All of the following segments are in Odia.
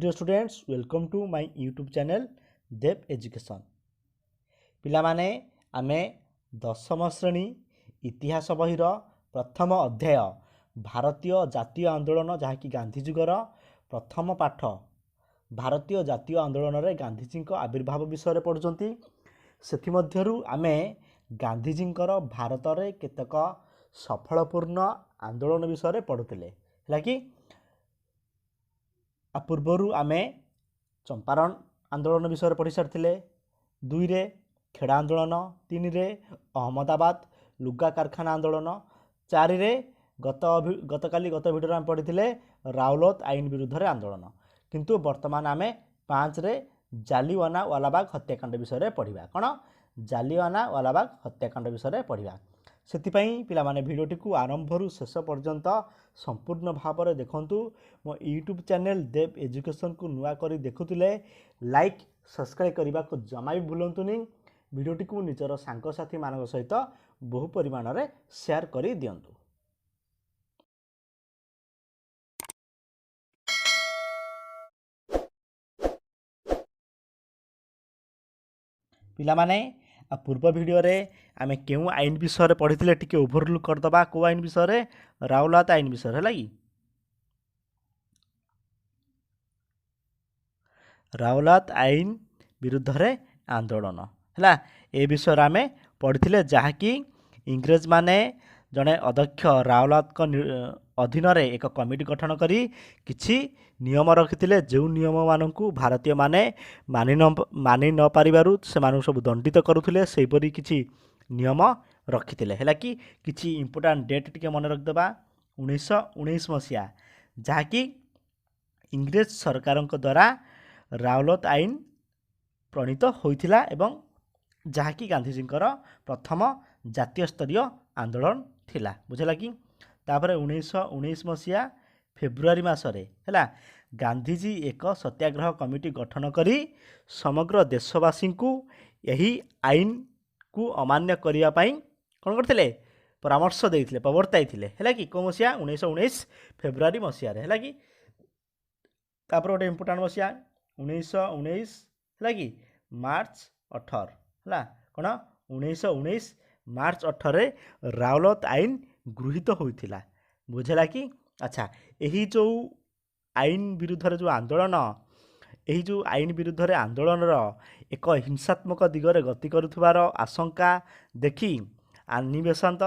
Hello dear students, welcome to my YouTube channel Dev Education. ପିଲାମାନେ, ଆମେ ଦଶମ ଶ୍ରେଣୀ ଇତିହାସ ବହିର ପ୍ରଥମ ଅଧ୍ୟାୟ ଭାରତୀୟ ଜାତୀୟ ଆନ୍ଦୋଳନ, ଯାହାକି ଗାନ୍ଧୀ ଯୁଗର ପ୍ରଥମ ପାଠ, ଭାରତୀୟ ଜାତୀୟ ଆନ୍ଦୋଳନରେ ଗାନ୍ଧିଜୀଙ୍କ ଆବିର୍ଭାବ ବିଷୟରେ ପଢ଼ୁଛନ୍ତି। ସେଥିମଧ୍ୟରୁ ଆମେ ଗାନ୍ଧିଜୀଙ୍କର ଭାରତରେ କେତେକ ସଫଳପୂର୍ଣ୍ଣ ଆନ୍ଦୋଳନ ବିଷୟରେ ପଢ଼ୁଥିଲେ, ହେଲା କି? ଆ ପୂର୍ବରୁ ଆମେ ଚମ୍ପାରଣ ଆନ୍ଦୋଳନ ବିଷୟରେ ପଢ଼ି ସାରିଥିଲେ, 2ରେ ଖେଡ଼ା ଆନ୍ଦୋଳନ, 3ରେ ଅହମ୍ମଦାବାଦ ଲୁଗା କାରଖାନା ଆନ୍ଦୋଳନ, 4ରେ ଗତକାଲି ଗତ ଭିଡ଼ିଓରେ ଆମେ ପଢ଼ିଥିଲେ ରାଉଲତ ଆଇନ ବିରୁଦ୍ଧରେ ଆନ୍ଦୋଳନ। କିନ୍ତୁ ବର୍ତ୍ତମାନ ଆମେ 5ରେ ଜାଲିୱାନା ୱାଲାବାଗ ହତ୍ୟାକାଣ୍ଡ ବିଷୟରେ ପଢ଼ିବା। କ'ଣ? ଜାଲିୱାନା ୱାଲାବାଗ ହତ୍ୟାକାଣ୍ଡ ବିଷୟରେ ପଢ଼ିବା। ସେଥିପାଇଁ ପିଲାମାନେ, ଭିଡ଼ିଓଟିକୁ ଆରମ୍ଭରୁ ଶେଷ ପର୍ଯ୍ୟନ୍ତ ସମ୍ପୂର୍ଣ୍ଣ ଭାବରେ ଦେଖନ୍ତୁ। ମୋ ୟୁଟ୍ୟୁବ୍ ଚ୍ୟାନେଲ୍ ଦେବ୍ ଏଜୁକେସନ୍କୁ ନୂଆ କରି ଦେଖୁଥିଲେ ଲାଇକ୍, ସବସ୍କ୍ରାଇବ୍ କରିବାକୁ ଜମା ବି ଭୁଲନ୍ତୁନି। ଭିଡ଼ିଓଟିକୁ ନିଜର ସାଙ୍ଗସାଥିମାନଙ୍କ ସହିତ ବହୁ ପରିମାଣରେ ସେୟାର କରିଦିଅନ୍ତୁ। ପିଲାମାନେ, ଆଉ ପୂର୍ବ ଭିଡ଼ିଓରେ ଆମେ କେଉଁ ଆଇନ ବିଷୟରେ ପଢ଼ିଥିଲେ ଟିକେ ଓଭରଲୁକ୍ କରିଦେବା। କେଉଁ ଆଇନ ବିଷୟରେ? ରାଉଲାତ ଆଇନ ବିଷୟରେ, ହେଲା କି? ରାଉଲାତ ଆଇନ ବିରୁଦ୍ଧରେ ଆନ୍ଦୋଳନ ହେଲା, ଏ ବିଷୟରେ ଆମେ ପଢ଼ିଥିଲେ, ଯାହାକି ଇଂରେଜମାନେ ଜଣେ ଅଧ୍ୟକ୍ଷ ରାଉଲାତଙ୍କ ଅଧୀନରେ ଏକ କମିଟି ଗଠନ କରି କିଛି ନିୟମ ରଖିଥିଲେ, ଯେଉଁ ନିୟମମାନଙ୍କୁ ଭାରତୀୟମାନେ ମାନି ନ ପାରିବାରୁ ସେମାନଙ୍କୁ ସବୁ ଦଣ୍ଡିତ କରୁଥିଲେ। ସେହିପରି କିଛି ନିୟମ ରଖିଥିଲେ, ହେଲା କି? କିଛି ଇମ୍ପୋର୍ଟାଣ୍ଟ ଡେଟ୍ ଟିକେ ମନେ ରଖିଦେବା। 1919 ମସିହା, ଯାହାକି ଇଂରେଜ ସରକାରଙ୍କ ଦ୍ୱାରା ରାଉଲତ ଆଇନ ପ୍ରଣୀତ ହୋଇଥିଲା ଏବଂ ଯାହାକି ଗାନ୍ଧିଜୀଙ୍କର ପ୍ରଥମ ଜାତୀୟ ସ୍ତରୀୟ ଆନ୍ଦୋଳନ ଥିଲା, ବୁଝିଲା କି? ତାପରେ 1919 ମସିହା ଫେବୃଆରୀ ମାସରେ ହେଲା, ଗାନ୍ଧିଜୀ ଏକ ସତ୍ୟାଗ୍ରହ କମିଟି ଗଠନ କରି ସମଗ୍ର ଦେଶବାସୀଙ୍କୁ ଏହି ଆଇନକୁ ଅମାନ୍ୟ କରିବା ପାଇଁ କ'ଣ କରିଥିଲେ? ପରାମର୍ଶ ଦେଇଥିଲେ, ପ୍ରବର୍ତ୍ତାଇଥିଲେ, ହେଲା କି? କେଉଁ ମସିହା? 1919 ଫେବୃଆରୀ ମସିହାରେ, ହେଲା କି? ତାପରେ ଗୋଟେ ଇମ୍ପୋର୍ଟାଣ୍ଟ ମସିହା 1919, ହେଲା କି, ମାର୍ଚ୍ଚ 18, ହେଲା। କ'ଣ? 1919 ମାର୍ଚ୍ଚ 18ରେ ରାଉଲତ ଆଇନ ଗୃହୀତ ହୋଇଥିଲା, ବୁଝିଲା କି? ଆଚ୍ଛା, ଏହି ଯେଉଁ ଆଇନ ବିରୁଦ୍ଧରେ ଯେଉଁ ଆନ୍ଦୋଳନ, ଏହି ଯେଉଁ ଆଇନ ବିରୁଦ୍ଧରେ ଆନ୍ଦୋଳନର ଏକ ହିଂସାତ୍ମକ ଦିଗରେ ଗତି କରୁଥିବାର ଆଶଙ୍କା ଦେଖି ଆନି ବେସାନ୍ତ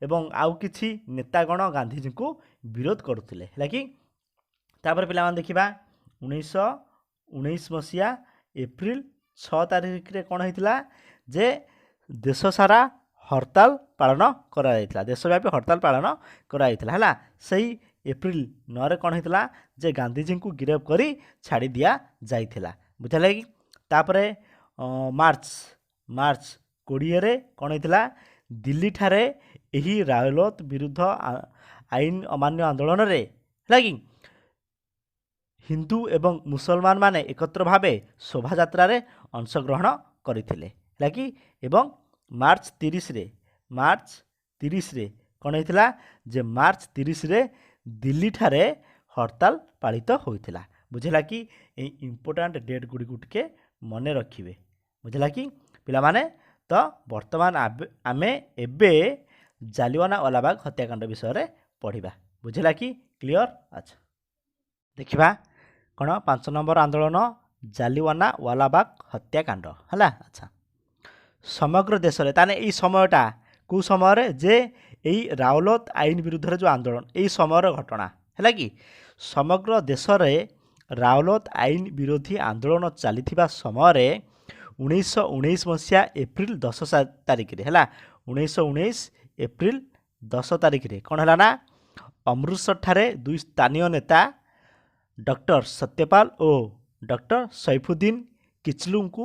ଏବଂ ଆଉ କିଛି ନେତାଗଣ ଗାନ୍ଧିଜୀଙ୍କୁ ବିରୋଧ କରୁଥିଲେ, ହେଲା କି? ତାପରେ ପିଲାମାନେ ଦେଖିବା, 1919 ମସିହା ଏପ୍ରିଲ 6 ତାରିଖରେ କ'ଣ ହେଇଥିଲା ଯେ ଦେଶ ସାରା ହରତାଲ ପାଳନ କରାଯାଇଥିଲା, ଦେଶବ୍ୟାପୀ ହରତାଲ ପାଳନ କରାଯାଇଥିଲା, ହେଲା। ସେଇ ଏପ୍ରିଲ 9ରେ କ'ଣ ହେଇଥିଲା ଯେ ଗାନ୍ଧିଜୀଙ୍କୁ ଗିରଫ କରି ଛାଡ଼ି ଦିଆଯାଇଥିଲା, ବୁଝିଲା କି? ତାପରେ ମାର୍ଚ୍ଚ 20ରେ କ'ଣ ହେଇଥିଲା? ଦିଲ୍ଲୀଠାରେ ଏହି ରାଉଲତ ବିରୁଦ୍ଧ ଆଇନ ଅମାନ୍ୟ ଆନ୍ଦୋଳନରେ, ହେଲା କି, ହିନ୍ଦୁ ଏବଂ ମୁସଲମାନମାନେ ଏକତ୍ର ଭାବେ ଶୋଭାଯାତ୍ରାରେ ଅଂଶଗ୍ରହଣ କରିଥିଲେ, ହେଲା କି? ଏବଂ ମାର୍ଚ୍ଚ 30ରେ କ'ଣ ହେଇଥିଲା ଯେ ମାର୍ଚ୍ଚ 30ରେ ଦିଲ୍ଲୀଠାରେ ହରତାଲ ପାଳିତ ହୋଇଥିଲା, ବୁଝିଲା କି? ଏଇ ଇମ୍ପୋର୍ଟାଣ୍ଟ ଡେଟ୍ ଗୁଡ଼ିକୁ ଟିକେ ମନେ ରଖିବେ, ବୁଝିଲା କି ପିଲାମାନେ? ତ ବର୍ତ୍ତମାନ ଆମେ ଏବେ ଜାଲିୱାନା ୱାଲାବାଗ ହତ୍ୟାକାଣ୍ଡ ବିଷୟରେ ପଢ଼ିବା, ବୁଝିଲା କି? କ୍ଲିଅର? ଆଚ୍ଛା, ଦେଖିବା କ'ଣ 5 ନମ୍ବର ଆନ୍ଦୋଳନ ଜାଲିୱାନା ୱାଲାବାଗ ହତ୍ୟାକାଣ୍ଡ ହେଲା। ଆଚ୍ଛା, ସମଗ୍ର ଦେଶରେ ତାହେଲେ ଏଇ ସମୟଟା କେଉଁ ସମୟରେ ଯେ ଏଇ ରାଉଲତ ଆଇନ ବିରୁଦ୍ଧରେ ଯେଉଁ ଆନ୍ଦୋଳନ, ଏଇ ସମୟର ଘଟଣା, ହେଲା କି? ସମଗ୍ର ଦେଶରେ ରାଉଲତ ଆଇନ ବିରୋଧୀ ଆନ୍ଦୋଳନ ଚାଲିଥିବା ସମୟରେ 1919 ମସିହା ଏପ୍ରିଲ 10 ତାରିଖରେ, ହେଲା, 1919 ଏପ୍ରିଲ 10 ତାରିଖରେ କ'ଣ ହେଲା ନା ଅମୃତସରଠାରେ ଦୁଇ ସ୍ଥାନୀୟ ନେତା ଡକ୍ଟର ସତ୍ୟପାଲ ଓ ଡକ୍ଟର ସୈଫୁଦ୍ଦିନ କିଚଲୁଙ୍କୁ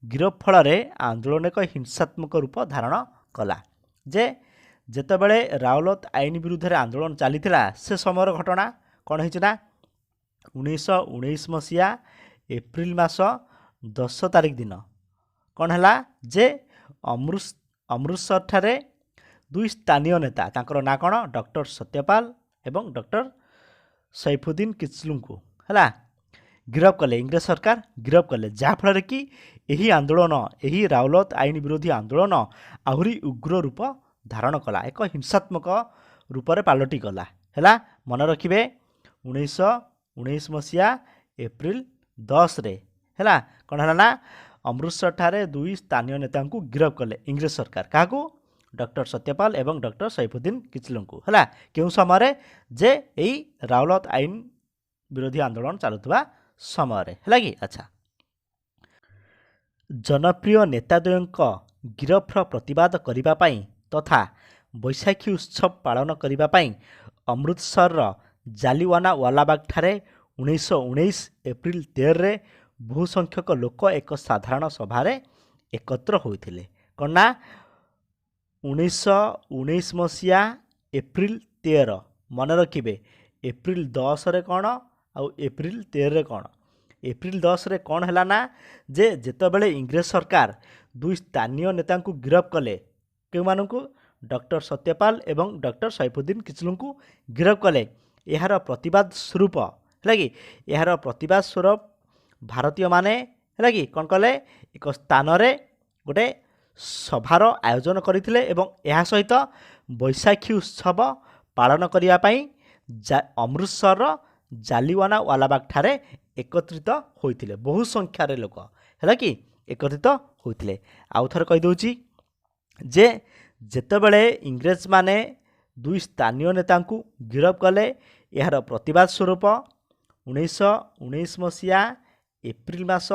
ଗିରଫ ଫଳରେ ଆନ୍ଦୋଳନ ଏକ ହିଂସାତ୍ମକ ରୂପ ଧାରଣ କଲା। ଯେ ଯେତେବେଳେ ରାଉଲତ ଆଇନ ବିରୁଦ୍ଧରେ ଆନ୍ଦୋଳନ ଚାଲିଥିଲା, ସେ ସମୟର ଘଟଣା କ'ଣ ହେଇଛି ନା 1919 ମସିହା ଏପ୍ରିଲ ମାସ 10 ତାରିଖ ଦିନ କ'ଣ ହେଲା ଯେ ଅମୃତସରଠାରେ ଦୁଇ ସ୍ଥାନୀୟ ନେତା, ତାଙ୍କର ନାଁ କ'ଣ? ଡକ୍ଟର ସତ୍ୟପାଲ ଏବଂ ଡକ୍ଟର ସୈଫୁଦ୍ଦିନ କିଚଲୁଙ୍କୁ, ହେଲା, ଗିରଫ କଲେ, ଇଂରେଜ ସରକାର ଗିରଫ କଲେ, ଯାହାଫଳରେ କି ଏହି ଆନ୍ଦୋଳନ, ଏହି ରାଉଲତ ଆଇନ ବିରୋଧୀ ଆନ୍ଦୋଳନ ଆହୁରି ଉଗ୍ର ରୂପ ଧାରଣ କଲା, ଏକ ହିଂସାତ୍ମକ ରୂପରେ ପାଲଟିଗଲା। ହେଲା, ମନେ ରଖିବେ, 1919 ମସିହା ଏପ୍ରିଲ 10ରେ ହେଲା କ'ଣ ହେଲା ନା ଅମୃତସରଠାରେ ଦୁଇ ସ୍ଥାନୀୟ ନେତାଙ୍କୁ ଗିରଫ କଲେ ଇଂରେଜ ସରକାର। କାହାକୁ? ଡକ୍ଟର ସତ୍ୟପାଲ ଏବଂ ଡକ୍ଟର ସୈଫୁଦ୍ଦିନ କିଚଲୁଙ୍କୁ। ହେଲା, କେଉଁ ସମୟରେ? ଯେ ଏଇ ରାଉଲତ ଆଇନ ବିରୋଧୀ ଆନ୍ଦୋଳନ ଚାଲୁଥିବା ସମୟରେ। ହେଲା କି? ଆଚ୍ଛା, ଜନପ୍ରିୟ ନେତାଦ୍ୱୟଙ୍କ ଗିରଫର ପ୍ରତିବାଦ କରିବା ପାଇଁ ତଥା ବୈଶାଖୀ ଉତ୍ସବ ପାଳନ କରିବା ପାଇଁ ଅମୃତସରର ଜାଲିୱାନା ୱାଲାବାଗଠାରେ 1919 ଏପ୍ରିଲ 13ରେ ବହୁ ସଂଖ୍ୟକ ଲୋକ ଏକ ସାଧାରଣ ସଭାରେ ଏକତ୍ର ହୋଇଥିଲେ। କ'ଣ ନା 1919 ମସିହା ଏପ୍ରିଲ 13, ମନେ ରଖିବେ, ଏପ୍ରିଲ 10ରେ କ'ଣ ଆଉ ଏପ୍ରିଲ 13ରେ କ'ଣ। ଏପ୍ରିଲ 10ରେ କ'ଣ ହେଲା ନା ଯେ ଯେତେବେଳେ ଇଂରେଜ ସରକାର ଦୁଇ ସ୍ଥାନୀୟ ନେତାଙ୍କୁ ଗିରଫ କଲେ, କେଉଁମାନଙ୍କୁ? ଡକ୍ଟର ସତ୍ୟପାଲ ଏବଂ ଡକ୍ଟର ସୈଫୁଦ୍ଦିନ କିଚଲୁଙ୍କୁ ଗିରଫ କଲେ, ଏହାର ପ୍ରତିବାଦ ସ୍ୱରୂପ, ହେଲା କି, ଏହାର ପ୍ରତିବାଦ ସ୍ୱରୂପ ଭାରତୀୟମାନେ, ହେଲା କି, କ'ଣ କଲେ? ଏକ ସ୍ଥାନରେ ଗୋଟେ ସଭାର ଆୟୋଜନ କରିଥିଲେ ଏବଂ ଏହା ସହିତ ବୈଶାଖୀ ଉତ୍ସବ ପାଳନ କରିବା ପାଇଁ ଅମୃତସରର ଜାଲିୱାନା ୱାଲାବାଗଠାରେ ଏକତ୍ରିତ ହୋଇଥିଲେ ବହୁ ସଂଖ୍ୟାରେ ଲୋକ। ହେଲା କି, ଏକତ୍ରିତ ହୋଇଥିଲେ। ଆଉ ଥରେ କହିଦେଉଛି ଯେ ଯେତେବେଳେ ଇଂରେଜମାନେ ଦୁଇ ସ୍ଥାନୀୟ ନେତାଙ୍କୁ ଗିରଫ କଲେ, ଏହାର ପ୍ରତିବାଦ ସ୍ୱରୂପ 1919 ମସିହା ଏପ୍ରିଲ ମାସ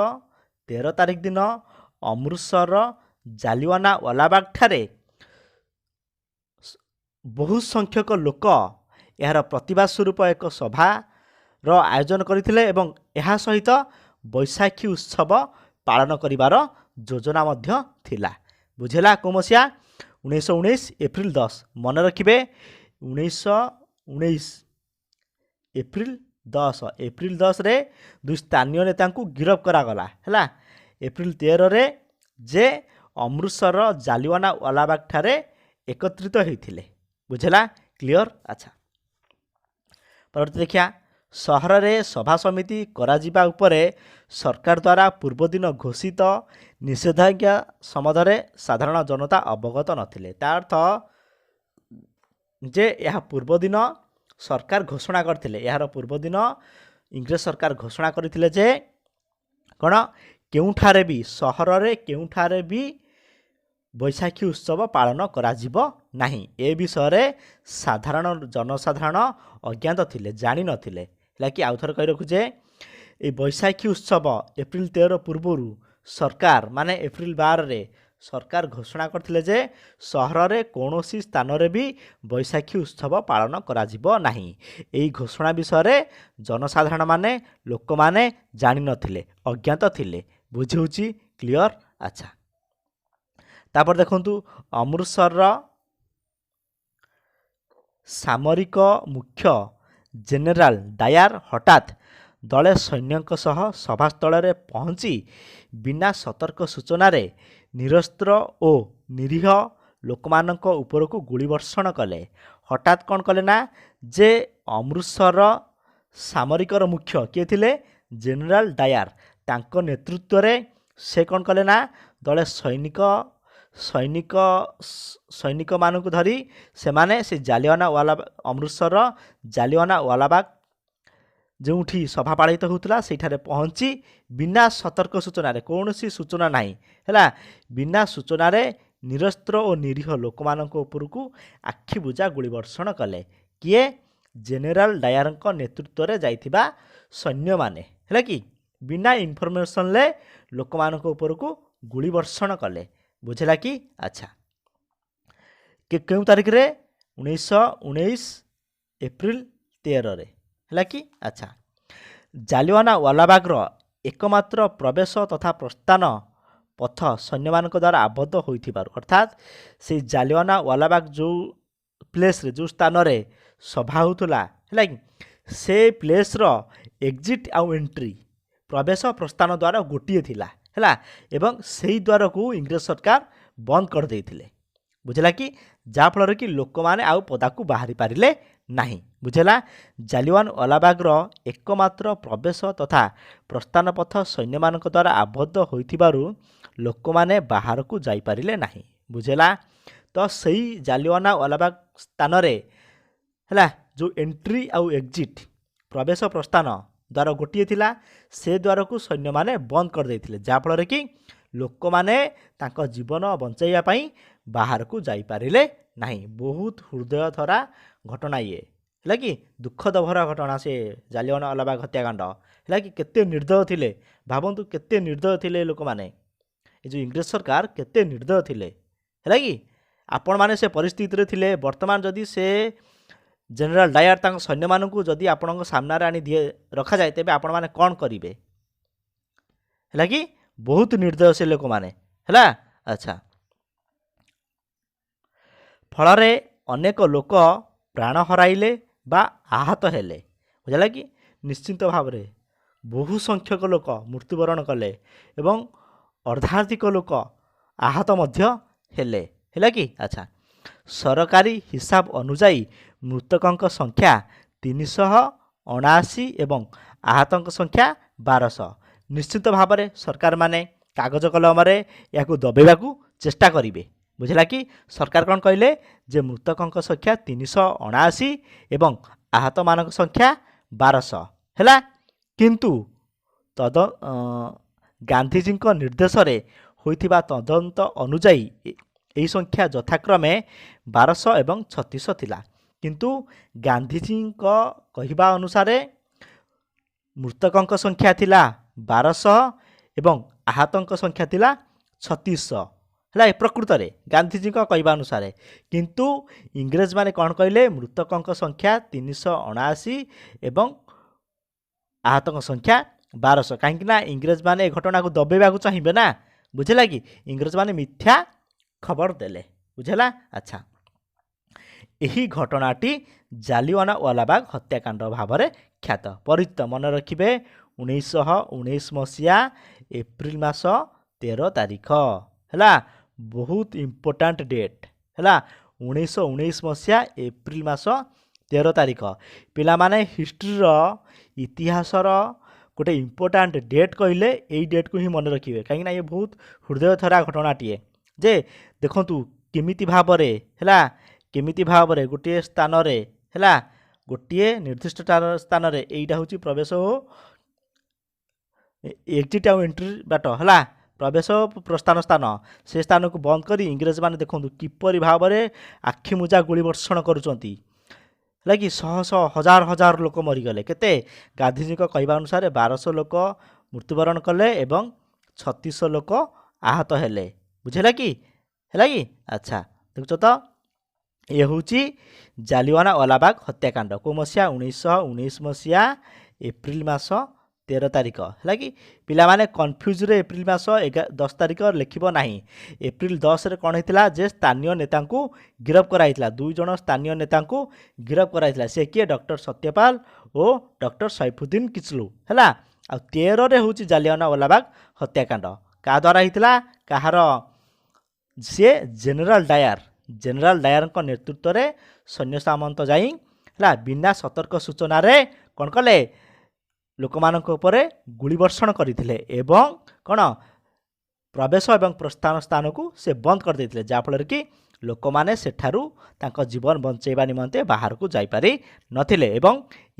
13 ତାରିଖ ଦିନ ଅମୃତସରର ଜାଲିୱାନା ୱାଲାବାଗଠାରେ ବହୁ ସଂଖ୍ୟକ ଲୋକ ଏହାର ପ୍ରତିବାଦ ସ୍ୱରୂପ ଏକ ସଭାର ଆୟୋଜନ କରିଥିଲେ ଏବଂ ଏହା ସହିତ ବୈଶାଖୀ ଉତ୍ସବ ପାଳନ କରିବାର ଯୋଜନା ମଧ୍ୟ ଥିଲା। ବୁଝିଲା? କେଉଁ ମସିହା? 1919 ଏପ୍ରିଲ 10। ମନେ ରଖିବେ, 1919 ଏପ୍ରିଲ 10। ଏପ୍ରିଲ 10ରେ ଦୁଇ ସ୍ଥାନୀୟ ନେତାଙ୍କୁ ଗିରଫ କରାଗଲା। ହେଲା, ଏପ୍ରିଲ 13ରେ ଯେ ଅମୃତସରର ଜାଲିୱାନା ୱାଲାବାଗଠାରେ ଏକତ୍ରିତ ହୋଇଥିଲେ। ବୁଝିଲା? କ୍ଲିଅର? ଆଚ୍ଛା, ପରବର୍ତ୍ତୀ ଦେଖିବା। ସହରରେ ସଭା ସମିତି କରାଯିବା ଉପରେ ସରକାର ଦ୍ୱାରା ପୂର୍ବଦିନ ଘୋଷିତ ନିଷେଧାଜ୍ଞା ସମ୍ବନ୍ଧରେ ସାଧାରଣ ଜନତା ଅବଗତ ନଥିଲେ। ତା ଅର୍ଥ ଯେ ଏହା ପୂର୍ବଦିନ ସରକାର ଘୋଷଣା କରିଥିଲେ, ଏହାର ପୂର୍ବଦିନ ଇଂରେଜ ସରକାର ଘୋଷଣା କରିଥିଲେ ଯେ କ'ଣ, କେଉଁଠାରେ ବି ସହରରେ କେଉଁଠାରେ ବି ବୈଶାଖୀ ଉତ୍ସବ ପାଳନ କରାଯିବ ନାହିଁ। ଏ ବିଷୟରେ ସାଧାରଣ ଜନସାଧାରଣ ଅଜ୍ଞାତ ଥିଲେ, ଜାଣିନଥିଲେ। ହେଲା କି? ଆଉ ଥରେ କହି ରଖୁଛେ, ଏଇ ବୈଶାଖୀ ଉତ୍ସବ ଏପ୍ରିଲ 13 ପୂର୍ବରୁ ସରକାର, ମାନେ ଏପ୍ରିଲ 12ରେ ସରକାର ଘୋଷଣା କରିଥିଲେ ଯେ ସହରରେ କୌଣସି ସ୍ଥାନରେ ବି ବୈଶାଖୀ ଉତ୍ସବ ପାଳନ କରାଯିବ ନାହିଁ। ଏହି ଘୋଷଣା ବିଷୟରେ ଜନସାଧାରଣମାନେ, ଲୋକମାନେ ଜାଣିନଥିଲେ, ଅଜ୍ଞାତ ଥିଲେ। ବୁଝି ହେଉଛି? କ୍ଲିଅର? ଆଚ୍ଛା, ତାପରେ ଦେଖନ୍ତୁ, ଅମୃତସରର ସାମରିକ ମୁଖ୍ୟ ଜେନେରାଲ ଡାୟାର ହଠାତ୍ ଦଳେ ସୈନ୍ୟଙ୍କ ସହ ସଭାସ୍ଥଳରେ ପହଞ୍ଚି ବିନା ସତର୍କ ସୂଚନାରେ ନିରସ୍ତ୍ର ଓ ନିରୀହ ଲୋକମାନଙ୍କ ଉପରକୁ ଗୁଳି ବର୍ଷଣ କଲେ। ହଠାତ୍ କ'ଣ କଲେ ନା ଯେ ଅମୃତସରର ସାମରିକର ମୁଖ୍ୟ କିଏ ଥିଲେ? General Dyer. ତାଙ୍କ ନେତୃତ୍ୱରେ ସେ କ'ଣ କଲେ ନା ଦଳେ ସୈନିକ ସୈନିକ ସୈନିକମାନଙ୍କୁ ଧରି ସେମାନେ ସେ ଜାଲିୱାନା ୱାଲା, ଅମୃତସରର ଜାଲିୱାନା ୱାଲାବାଗ ଯେଉଁଠି ସଭା ପାଳିତ ହେଉଥିଲା ସେଇଠାରେ ପହଞ୍ଚି ବିନା ସତର୍କ ସୂଚନାରେ, କୌଣସି ସୂଚନା ନାହିଁ, ହେଲା, ବିନା ସୂଚନାରେ ନିରସ୍ତ୍ର ଓ ନିରୀହ ଲୋକମାନଙ୍କ ଉପରକୁ ଆଖିବୁଜା ଗୁଳି ବର୍ଷଣ କଲେ। କିଏ? ଜେନେରାଲ ଡାୟାରଙ୍କ ନେତୃତ୍ୱରେ ଯାଇଥିବା ସୈନ୍ୟମାନେ। ହେଲା କି, ବିନା ଇନଫର୍ମେସନରେ ଲୋକମାନଙ୍କ ଉପରକୁ ଗୁଳି ବର୍ଷଣ କଲେ। ବୁଝିଲା କି? ଆଚ୍ଛା, କେଉଁ ତାରିଖରେ? 1919 ଏପ୍ରିଲ 13ରେ। ହେଲା କି? ଆଚ୍ଛା, ଜାଲିୱାନା ୱାଲାବାଗର ଏକମାତ୍ର ପ୍ରବେଶ ତଥା ପ୍ରସ୍ଥାନ ପଥ ସୈନ୍ୟମାନଙ୍କ ଦ୍ୱାରା ଆବଦ୍ଧ ହୋଇଥିବାରୁ, ଅର୍ଥାତ୍ ସେଇ ଜାଲିୱାନା ୱାଲାବାଗ ଯେଉଁ ପ୍ଲେସ୍ରେ, ଯେଉଁ ସ୍ଥାନରେ ସଭା ହେଉଥିଲା, ହେଲା କି, ସେ ପ୍ଲେସ୍ର ଏକ୍ଜିଟ୍ ଆଉ ଏଣ୍ଟ୍ରି, ପ୍ରବେଶ ପ୍ରସ୍ଥାନ ଦ୍ୱାର ଗୋଟିଏ ଥିଲା। ହେଲା, ଏବଂ ସେଇ ଦ୍ୱାରକୁ ଇଂରେଜ ସରକାର ବନ୍ଦ କରିଦେଇଥିଲେ। ବୁଝିଲା କି? ଯାହାଫଳରେ କି ଲୋକମାନେ ଆଉ ପଦାକୁ ବାହାରି ପାରିଲେ ନାହିଁ। ବୁଝିଲା? ଜାଲିଆନ ୱାଲାବାଗର ଏକମାତ୍ର ପ୍ରବେଶ ତଥା ପ୍ରସ୍ଥାନ ପଥ ସୈନ୍ୟମାନଙ୍କ ଦ୍ୱାରା ଆବଦ୍ଧ ହୋଇଥିବାରୁ ଲୋକମାନେ ବାହାରକୁ ଯାଇପାରିଲେ ନାହିଁ। ବୁଝିଲା? ତ ସେଇ ଜାଲିଆନା ୱାଲାବାଗ ସ୍ଥାନରେ, ହେଲା, ଯେଉଁ ଏଣ୍ଟ୍ରି ଆଉ ଏକ୍ଜିଟ୍, ପ୍ରବେଶ ପ୍ରସ୍ଥାନ ଦ୍ୱାର ଗୋଟିଏ ଥିଲା, ସେ ଦ୍ୱାରକୁ ସୈନ୍ୟମାନେ ବନ୍ଦ କରିଦେଇଥିଲେ, ଯାହାଫଳରେ କି ଲୋକମାନେ ତାଙ୍କ ଜୀବନ ବଞ୍ଚାଇବା ପାଇଁ ବାହାରକୁ ଯାଇପାରିଲେ ନାହିଁ। ବହୁତ ହୃଦୟଥରା ଘଟଣା ଇଏ, ହେଲା କି? ଦୁଃଖଦ ଭରା ଘଟଣା ସେ ଜାଲିଆନା ୱାଲାବାଗ ହତ୍ୟାକାଣ୍ଡ, ହେଲା କି? କେତେ ନିର୍ଦ୍ଦୟ ଥିଲେ ଭାବନ୍ତୁ, କେତେ ନିର୍ଦ୍ଦୟ ଥିଲେ ଲୋକମାନେ, ଏ ଯେଉଁ ଇଂରେଜ ସରକାର କେତେ ନିର୍ଦ୍ଦୟ ଥିଲେ, ହେଲା କି? ଆପଣମାନେ ସେ ପରିସ୍ଥିତିରେ ଥିଲେ, ବର୍ତ୍ତମାନ ଯଦି ସେ ଜେନେରାଲ ଡାୟାର ତାଙ୍କ ସୈନ୍ୟମାନଙ୍କୁ ଯଦି ଆପଣଙ୍କ ସାମ୍ନାରେ ଆଣି ଦିଏ ରଖାଯାଏ, ତେବେ ଆପଣମାନେ କ'ଣ କରିବେ? ହେଲା କି? ବହୁତ ନିର୍ଦ୍ଦୟ ସେ ଲୋକମାନେ, ହେଲା? ଆଚ୍ଛା, ଫଳରେ ଅନେକ ଲୋକ ପ୍ରାଣ ହରାଇଲେ ବା ଆହତ ହେଲେ। ବୁଝିଲା କି? ନିଶ୍ଚିନ୍ତ ଭାବରେ ବହୁ ସଂଖ୍ୟକ ଲୋକ ମୃତ୍ୟୁବରଣ କଲେ ଏବଂ ଅର୍ଦ୍ଧାଧିକ ଲୋକ ଆହତ ମଧ୍ୟ ହେଲେ, ହେଲା କି? ଆଚ୍ଛା, ସରକାରୀ ହିସାବ ଅନୁଯାୟୀ ମୃତକଙ୍କ ସଂଖ୍ୟା 379 ଏବଂ ଆହତଙ୍କ ସଂଖ୍ୟା 1200। ନିଶ୍ଚିତ ଭାବରେ ସରକାରମାନେ କାଗଜ କଲମରେ ଏହାକୁ ଦବେଇବାକୁ ଚେଷ୍ଟା କରିବେ। ବୁଝିଲା କି? ସରକାର କ'ଣ କହିଲେ ଯେ ମୃତକଙ୍କ ସଂଖ୍ୟା 379 ଏବଂ ଆହତମାନଙ୍କ ସଂଖ୍ୟା 1200, ହେଲା? କିନ୍ତୁ ତଦ ଗାନ୍ଧିଜୀଙ୍କ ନିର୍ଦ୍ଦେଶରେ ହୋଇଥିବା ତଦନ୍ତ ଅନୁଯାୟୀ ଏହି ସଂଖ୍ୟା ଯଥାକ୍ରମେ 1200 ଏବଂ 3600 ଥିଲା। କିନ୍ତୁ ଗାନ୍ଧିଜୀଙ୍କ କହିବା ଅନୁସାରେ ମୃତକଙ୍କ ସଂଖ୍ୟା ଥିଲା 1200 ଏବଂ ଆହତଙ୍କ ସଂଖ୍ୟା ଥିଲା 3600, ହେଲା? ପ୍ରକୃତରେ ଗାନ୍ଧିଜୀଙ୍କ କହିବା ଅନୁସାରେ। କିନ୍ତୁ ଇଂରେଜମାନେ କ'ଣ କହିଲେ? ମୃତକଙ୍କ ସଂଖ୍ୟା 379 ଏବଂ ଆହତଙ୍କ ସଂଖ୍ୟା 1200। କାହିଁକି ନା ଇଂରେଜମାନେ ଏ ଘଟଣାକୁ ଦବେଇବାକୁ ଚାହିଁବେ ନା, ବୁଝିଲା କି? ଇଂରେଜମାନେ ମିଥ୍ୟା ଖବର ଦେଲେ, ବୁଝିଲା? ଆଚ୍ଛା, ଏହି ଘଟଣାଟି ଜାଲିଆନା ୱାଲାବାଗ ହତ୍ୟାକାଣ୍ଡ ଭାବରେ ଖ୍ୟାତ ପରିଚିତ। ମନେ ରଖିବେ, 1919 ମସିହା ଏପ୍ରିଲ ମାସ 13 ତାରିଖ, ହେଲା? ବହୁତ ଇମ୍ପୋର୍ଟାଣ୍ଟ ଡେଟ୍, ହେଲା? 1919 ମସିହା ଏପ୍ରିଲ ମାସ 13 ତାରିଖ। ପିଲାମାନେ, ହିଷ୍ଟ୍ରିର, ଇତିହାସର ଗୋଟେ ଇମ୍ପୋର୍ଟାଣ୍ଟ ଡେଟ୍ କହିଲେ ଏଇ ଡେଟ୍କୁ ହିଁ ମନେ ରଖିବେ, କାହିଁକିନା ଇଏ ବହୁତ ହୃଦୟଥରା ଘଟଣାଟିଏ ଯେ ଦେଖନ୍ତୁ କେମିତି ଭାବରେ, ହେଲା, କେମିତି ଭାବରେ ଗୋଟିଏ ସ୍ଥାନରେ, ହେଲା, ଗୋଟିଏ ନିର୍ଦ୍ଦିଷ୍ଟ ସ୍ଥାନରେ, ଏଇଟା ହେଉଛି ପ୍ରବେଶ ଓ ଏକ୍ଜିଟ୍ ଆଉ ଏଣ୍ଟ୍ରି ବାଟ, ହେଲା, ପ୍ରବେଶ ପ୍ରସ୍ଥାନ ସ୍ଥାନ, ସେ ସ୍ଥାନକୁ ବନ୍ଦ କରି ଇଂରେଜମାନେ ଦେଖନ୍ତୁ କିପରି ଭାବରେ ଆଖିମୁଜା ଗୁଳି ବର୍ଷଣ କରୁଛନ୍ତି, ହେଲା କି? ଶହ ଶହ ହଜାର ହଜାର ଲୋକ ମରିଗଲେ। କେତେ? ଗାନ୍ଧିଜୀଙ୍କ କହିବା ଅନୁସାରେ 1200 ଲୋକ ମୃତ୍ୟୁବରଣ କଲେ ଏବଂ 3600 ଲୋକ ଆହତ ହେଲେ। ବୁଝିଲା କି? ହେଲା କି? ଆଚ୍ଛା, ଦେଖୁଛ ତ, ଇଏ ହେଉଛି ଜାଲିଆନା ୱାଲାବାଗ ହତ୍ୟାକାଣ୍ଡ। କେଉଁ ମସିହା? 1919 ମସିହା ଏପ୍ରିଲ ମାସ 13 ତାରିଖ, ହେଲା କି? ପିଲାମାନେ, କନଫ୍ୟୁଜରେ ଏପ୍ରିଲ ମାସ 10 ତାରିଖ ଲେଖିବ ନାହିଁ। ଏପ୍ରିଲ 10ରେ କ'ଣ ହେଇଥିଲା ଯେ ସ୍ଥାନୀୟ ନେତାଙ୍କୁ ଗିରଫ କରାଯାଇଥିଲା। 2 ଜଣ ସ୍ଥାନୀୟ ନେତାଙ୍କୁ ଗିରଫ କରାଯାଇଥିଲା। ସେ କିଏ? ଡକ୍ଟର ସତ୍ୟପାଲ ଓ ଡକ୍ଟର ସୈଫୁଦ୍ଦିନ କିଚଲୁ, ହେଲା? ଆଉ 13ରେ ହେଉଛି ଜାଲିଆନା ୱାଲାବାଗ ହତ୍ୟାକାଣ୍ଡ। କାହା ଦ୍ୱାରା ହେଇଥିଲା? କାହାର? ସିଏ ଜେନେରାଲ ଡାୟାର, ଜେନେରାଲ ଡାୟାରଙ୍କ ନେତୃତ୍ୱରେ ସୈନ୍ୟ ସାମନ୍ତ ଯାଇ, ହେଲା, ବିନା ସତର୍କ ସୂଚନାରେ କ'ଣ କଲେ? ଲୋକମାନଙ୍କ ଉପରେ ଗୁଳି ବର୍ଷଣ କରିଥିଲେ ଏବଂ କ'ଣ ପ୍ରବେଶ ଏବଂ ପ୍ରସ୍ଥାନ ସ୍ଥାନକୁ ସେ ବନ୍ଦ କରିଦେଇଥିଲେ, ଯାହାଫଳରେ କି ଲୋକମାନେ ସେଠାରୁ ତାଙ୍କ ଜୀବନ ବଞ୍ଚାଇବା ନିମନ୍ତେ ବାହାରକୁ ଯାଇପାରି ନଥିଲେ। ଏବଂ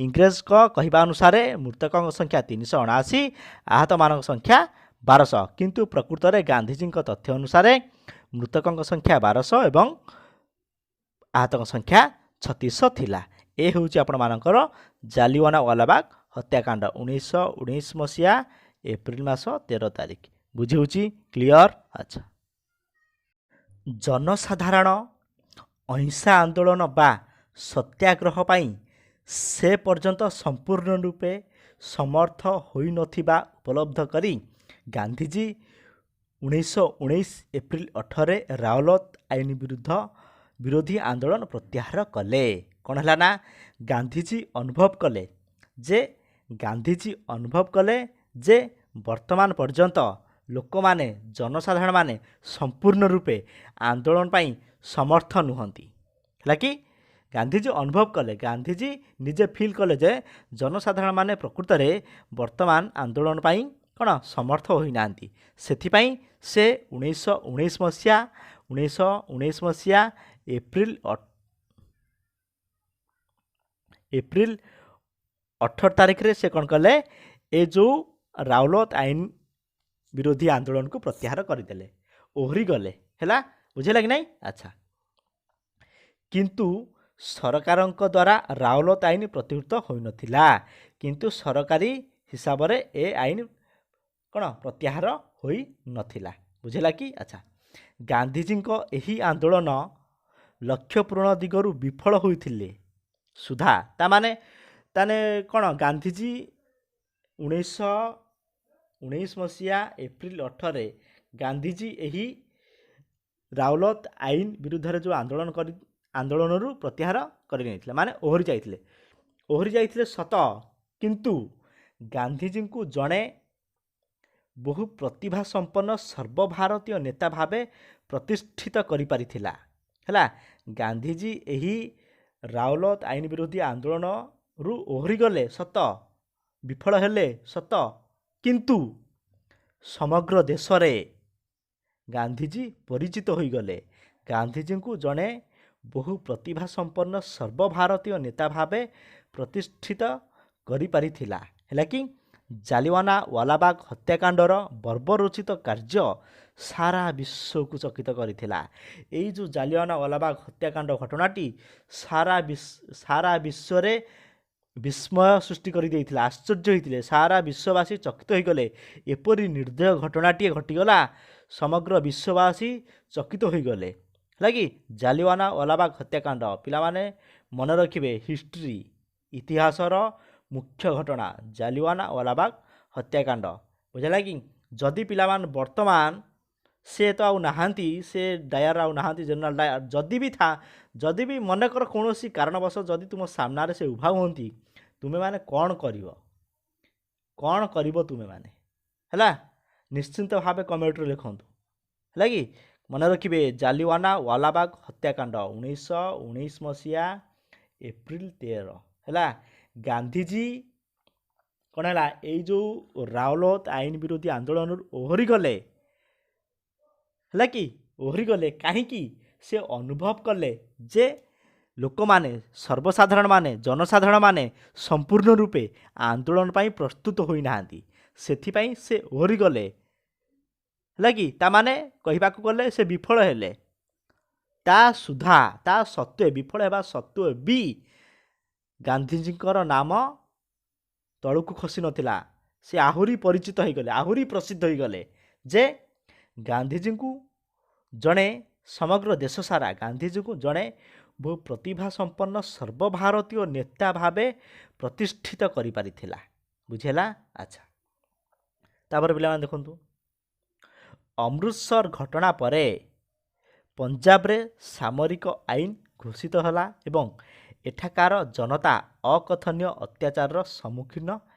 ଇଂରେଜଙ୍କ କହିବା ଅନୁସାରେ ମୃତକଙ୍କ ସଂଖ୍ୟା 379, ଆହତମାନଙ୍କ ସଂଖ୍ୟା 1200। କିନ୍ତୁ ପ୍ରକୃତରେ ଗାନ୍ଧିଜୀଙ୍କ ତଥ୍ୟ ଅନୁସାରେ ମୃତକଙ୍କ ସଂଖ୍ୟା 1200 ଏବଂ ଆହତଙ୍କ ସଂଖ୍ୟା 3600 ଥିଲା। ଏ ହେଉଛି ଆପଣମାନଙ୍କର ଜାଲିଆନା ୱାଲାବାଗ ହତ୍ୟାକାଣ୍ଡ, 1919 ମସିହା ଏପ୍ରିଲ ମାସ 13 ତାରିଖ। ବୁଝି ହେଉଛି? କ୍ଲିଅର? ଆଚ୍ଛା, ଜନସାଧାରଣ ଅହିଂସା ଆନ୍ଦୋଳନ ବା ସତ୍ୟାଗ୍ରହ ପାଇଁ ସେ ପର୍ଯ୍ୟନ୍ତ ସମ୍ପୂର୍ଣ୍ଣ ରୂପେ ସମର୍ଥ ହୋଇନଥିବା ଉପଲବ୍ଧ କରି ଗାନ୍ଧିଜୀ 1919 ଏପ୍ରିଲ 18ରେ ରାଓଲତ ଆଇନ ବିରୁଦ୍ଧ ବିରୋଧୀ ଆନ୍ଦୋଳନ ପ୍ରତ୍ୟାହାର କଲେ। କ'ଣ ହେଲା ନା ଗାନ୍ଧିଜୀ ଅନୁଭବ କଲେ ଯେ, ଗାନ୍ଧିଜୀ ଅନୁଭବ କଲେ ଯେ ବର୍ତ୍ତମାନ ପର୍ଯ୍ୟନ୍ତ ଲୋକମାନେ, ଜନସାଧାରଣମାନେ ସମ୍ପୂର୍ଣ୍ଣ ରୂପେ ଆନ୍ଦୋଳନ ପାଇଁ ସମର୍ଥ ନୁହନ୍ତି, ହେଲା କି? ଗାନ୍ଧିଜୀ ଅନୁଭବ କଲେ, ଗାନ୍ଧିଜୀ ନିଜେ ଫିଲ୍ କଲେ ଯେ ଜନସାଧାରଣମାନେ ପ୍ରକୃତରେ ବର୍ତ୍ତମାନ ଆନ୍ଦୋଳନ ପାଇଁ କ'ଣ ସମର୍ଥ ହୋଇନାହାନ୍ତି। ସେଥିପାଇଁ ସେ 1919 ମସିହା, 1919 ମସିହା ଏପ୍ରିଲ 18 ତାରିଖରେ ସେ କ'ଣ କଲେ? ଏ ଯେଉଁ ରାଉଲତ ଆଇନ ବିରୋଧୀ ଆନ୍ଦୋଳନକୁ ପ୍ରତ୍ୟାହାର କରିଦେଲେ, ଓହରି ଗଲେ। ହେଲା, ବୁଝିଲା କି ନାହିଁ? ଆଚ୍ଛା, କିନ୍ତୁ ସରକାରଙ୍କ ଦ୍ୱାରା ରାଉଲତ ଆଇନ ପ୍ରତିହୃତ ହୋଇନଥିଲା। କିନ୍ତୁ ସରକାରୀ ହିସାବରେ ଏ ଆଇନ କ'ଣ ପ୍ରତ୍ୟାହାର ହୋଇନଥିଲା। ବୁଝିଲା କି? ଆଚ୍ଛା, ଗାନ୍ଧିଜୀଙ୍କ ଏହି ଆନ୍ଦୋଳନ ଲକ୍ଷ୍ୟ ପୂରଣ ଦିଗରୁ ବିଫଳ ହୋଇଥିଲେ ସୁଦ୍ଧା, ତାମାନେ ତାନେ କ'ଣ, ଗାନ୍ଧିଜୀ 1919 ମସିହା ଏପ୍ରିଲ 18ରେ ଗାନ୍ଧିଜୀ ଏହି ରାଉଲତ ଆଇନ ବିରୁଦ୍ଧରେ ଯେଉଁ ଆନ୍ଦୋଳନ କରି ଆନ୍ଦୋଳନରୁ ପ୍ରତ୍ୟାହାର କରିନେଇଥିଲେ, ମାନେ ଓହରି ଯାଇଥିଲେ। ଓହରି ଯାଇଥିଲେ ସତ, କିନ୍ତୁ ଗାନ୍ଧିଜୀଙ୍କୁ ଜଣେ ବହୁ ପ୍ରତିଭା ସମ୍ପନ୍ନ ସର୍ବଭାରତୀୟ ନେତା ଭାବେ ପ୍ରତିଷ୍ଠିତ କରିପାରିଥିଲା। ହେଲା, ଗାନ୍ଧିଜୀ ଏହି ରାଉଲତ ଆଇନ ବିରୋଧୀ ଆନ୍ଦୋଳନରୁ ଓହରିଗଲେ ସତ, ବିଫଳ ହେଲେ ସତ, କିନ୍ତୁ ସମଗ୍ର ଦେଶରେ ଗାନ୍ଧିଜୀ ପରିଚିତ ହୋଇଗଲେ। ଗାନ୍ଧିଜୀଙ୍କୁ ଜଣେ ବହୁ ପ୍ରତିଭା ସମ୍ପନ୍ନ ସର୍ବଭାରତୀୟ ନେତା ଭାବେ ପ୍ରତିଷ୍ଠିତ କରିପାରିଥିଲା। ହେଲା କି? ଜାଲିୱାନା ୱାଲାବାଗ ହତ୍ୟାକାଣ୍ଡର ବର୍ବରୋଚିତ କାର୍ଯ୍ୟ ସାରା ବିଶ୍ୱକୁ ଚକିତ କରିଥିଲା। ଏଇ ଯେଉଁ ଜାଲିୱାନା ୱାଲାବାଗ ହତ୍ୟାକାଣ୍ଡ ଘଟଣାଟି ସାରା ବିଶ୍ୱରେ ବିସ୍ମୟ ସୃଷ୍ଟି କରିଦେଇଥିଲା। ଆଶ୍ଚର୍ଯ୍ୟ ହୋଇଥିଲେ ସାରା ବିଶ୍ୱବାସୀ, ଚକିତ ହୋଇଗଲେ। ଏପରି ନିର୍ଦ୍ଦୟ ଘଟଣାଟିଏ ଘଟିଗଲା, ସମଗ୍ର ବିଶ୍ୱବାସୀ ଚକିତ ହୋଇଗଲେ। ହେଲା କି? ଜାଲିୱାନା ୱାଲାବାଗ ହତ୍ୟାକାଣ୍ଡ, ପିଲାମାନେ ମନେ ରଖିବେ, ହିଷ୍ଟ୍ରି ଇତିହାସର ମୁଖ୍ୟ ଘଟଣା ଜାଲିୱାନା ୱାଲାବାଗ ହତ୍ୟାକାଣ୍ଡ। ବୁଝିଲା କି? ଯଦି ପିଲାମାନେ ବର୍ତ୍ତମାନ ସେ ତ ଆଉ ନାହାନ୍ତି, ସେ ଡାୟାର ଆଉ ନାହାନ୍ତି, ଜେନେରାଲ ଡାୟାର, ଯଦି ବି ଥା ଯଦି ବି ମନେକର କୌଣସି କାରଣବଶତଃ ଯଦି ତୁମ ସାମ୍ନାରେ ସେ ଉଭା ହୁଅନ୍ତି, ତୁମେମାନେ କ'ଣ କରିବ? କ'ଣ କରିବ ତୁମେମାନେ? ହେଲା, ନିଶ୍ଚିନ୍ତ ଭାବେ କମେଣ୍ଟରେ ଲେଖନ୍ତୁ। ହେଲା କି? ମନେ ରଖିବେ, ଜାଲିୱାନା ୱାଲାବାଗ ହତ୍ୟାକାଣ୍ଡ 1919 ମସିହା ଏପ୍ରିଲ 13। ହେଲା, ଗାନ୍ଧିଜୀ କ'ଣ ହେଲା, ଏଇ ଯେଉଁ ରାଉଲତ ଆଇନ ବିରୋଧୀ ଆନ୍ଦୋଳନରୁ ଓହରି ଗଲେ। ହେଲା କି? ଓହରି ଗଲେ କାହିଁକି? ସେ ଅନୁଭବ କଲେ ଯେ ଲୋକମାନେ, ସର୍ବସାଧାରଣମାନେ, ଜନସାଧାରଣମାନେ ସମ୍ପୂର୍ଣ୍ଣ ରୂପେ ଆନ୍ଦୋଳନ ପାଇଁ ପ୍ରସ୍ତୁତ ହୋଇନାହାନ୍ତି। ସେଥିପାଇଁ ସେ ଓହରି ଗଲେ। ହେଲା କି? ତାମାନେ କହିବାକୁ ଗଲେ ସେ ବିଫଳ ହେଲେ। ତା ସୁଦ୍ଧା, ତା ସତ୍ତ୍ୱେ, ବିଫଳ ହେବା ସତ୍ତ୍ୱେ ବି ଗାନ୍ଧିଜୀଙ୍କର ନାମ ତଳକୁ ଖସି ନଥିଲା। ସେ ଆହୁରି ପରିଚିତ ହୋଇଗଲେ, ଆହୁରି ପ୍ରସିଦ୍ଧ ହୋଇଗଲେ ଯେ ଗାନ୍ଧିଜୀଙ୍କୁ ଜଣେ ସମଗ୍ର ଦେଶ ସାରା ଗାନ୍ଧିଜୀଙ୍କୁ ଜଣେ ବହୁ ପ୍ରତିଭା ସମ୍ପନ୍ନ ସର୍ବଭାରତୀୟ ନେତା ଭାବେ ପ୍ରତିଷ୍ଠିତ କରିପାରିଥିଲା। ବୁଝିହେଲା? ଆଚ୍ଛା, ତାପରେ ପିଲାମାନେ ଦେଖନ୍ତୁ, ଅମୃତସର ଘଟଣା ପରେ ପଞ୍ଜାବରେ ସାମରିକ ଆଇନ ଘୋଷିତ ହେଲା ଏବଂ ଏଠାକାର ଜନତା ଅକଥନୀୟ ଅତ୍ୟାଚାରର ସମ୍ମୁଖୀନ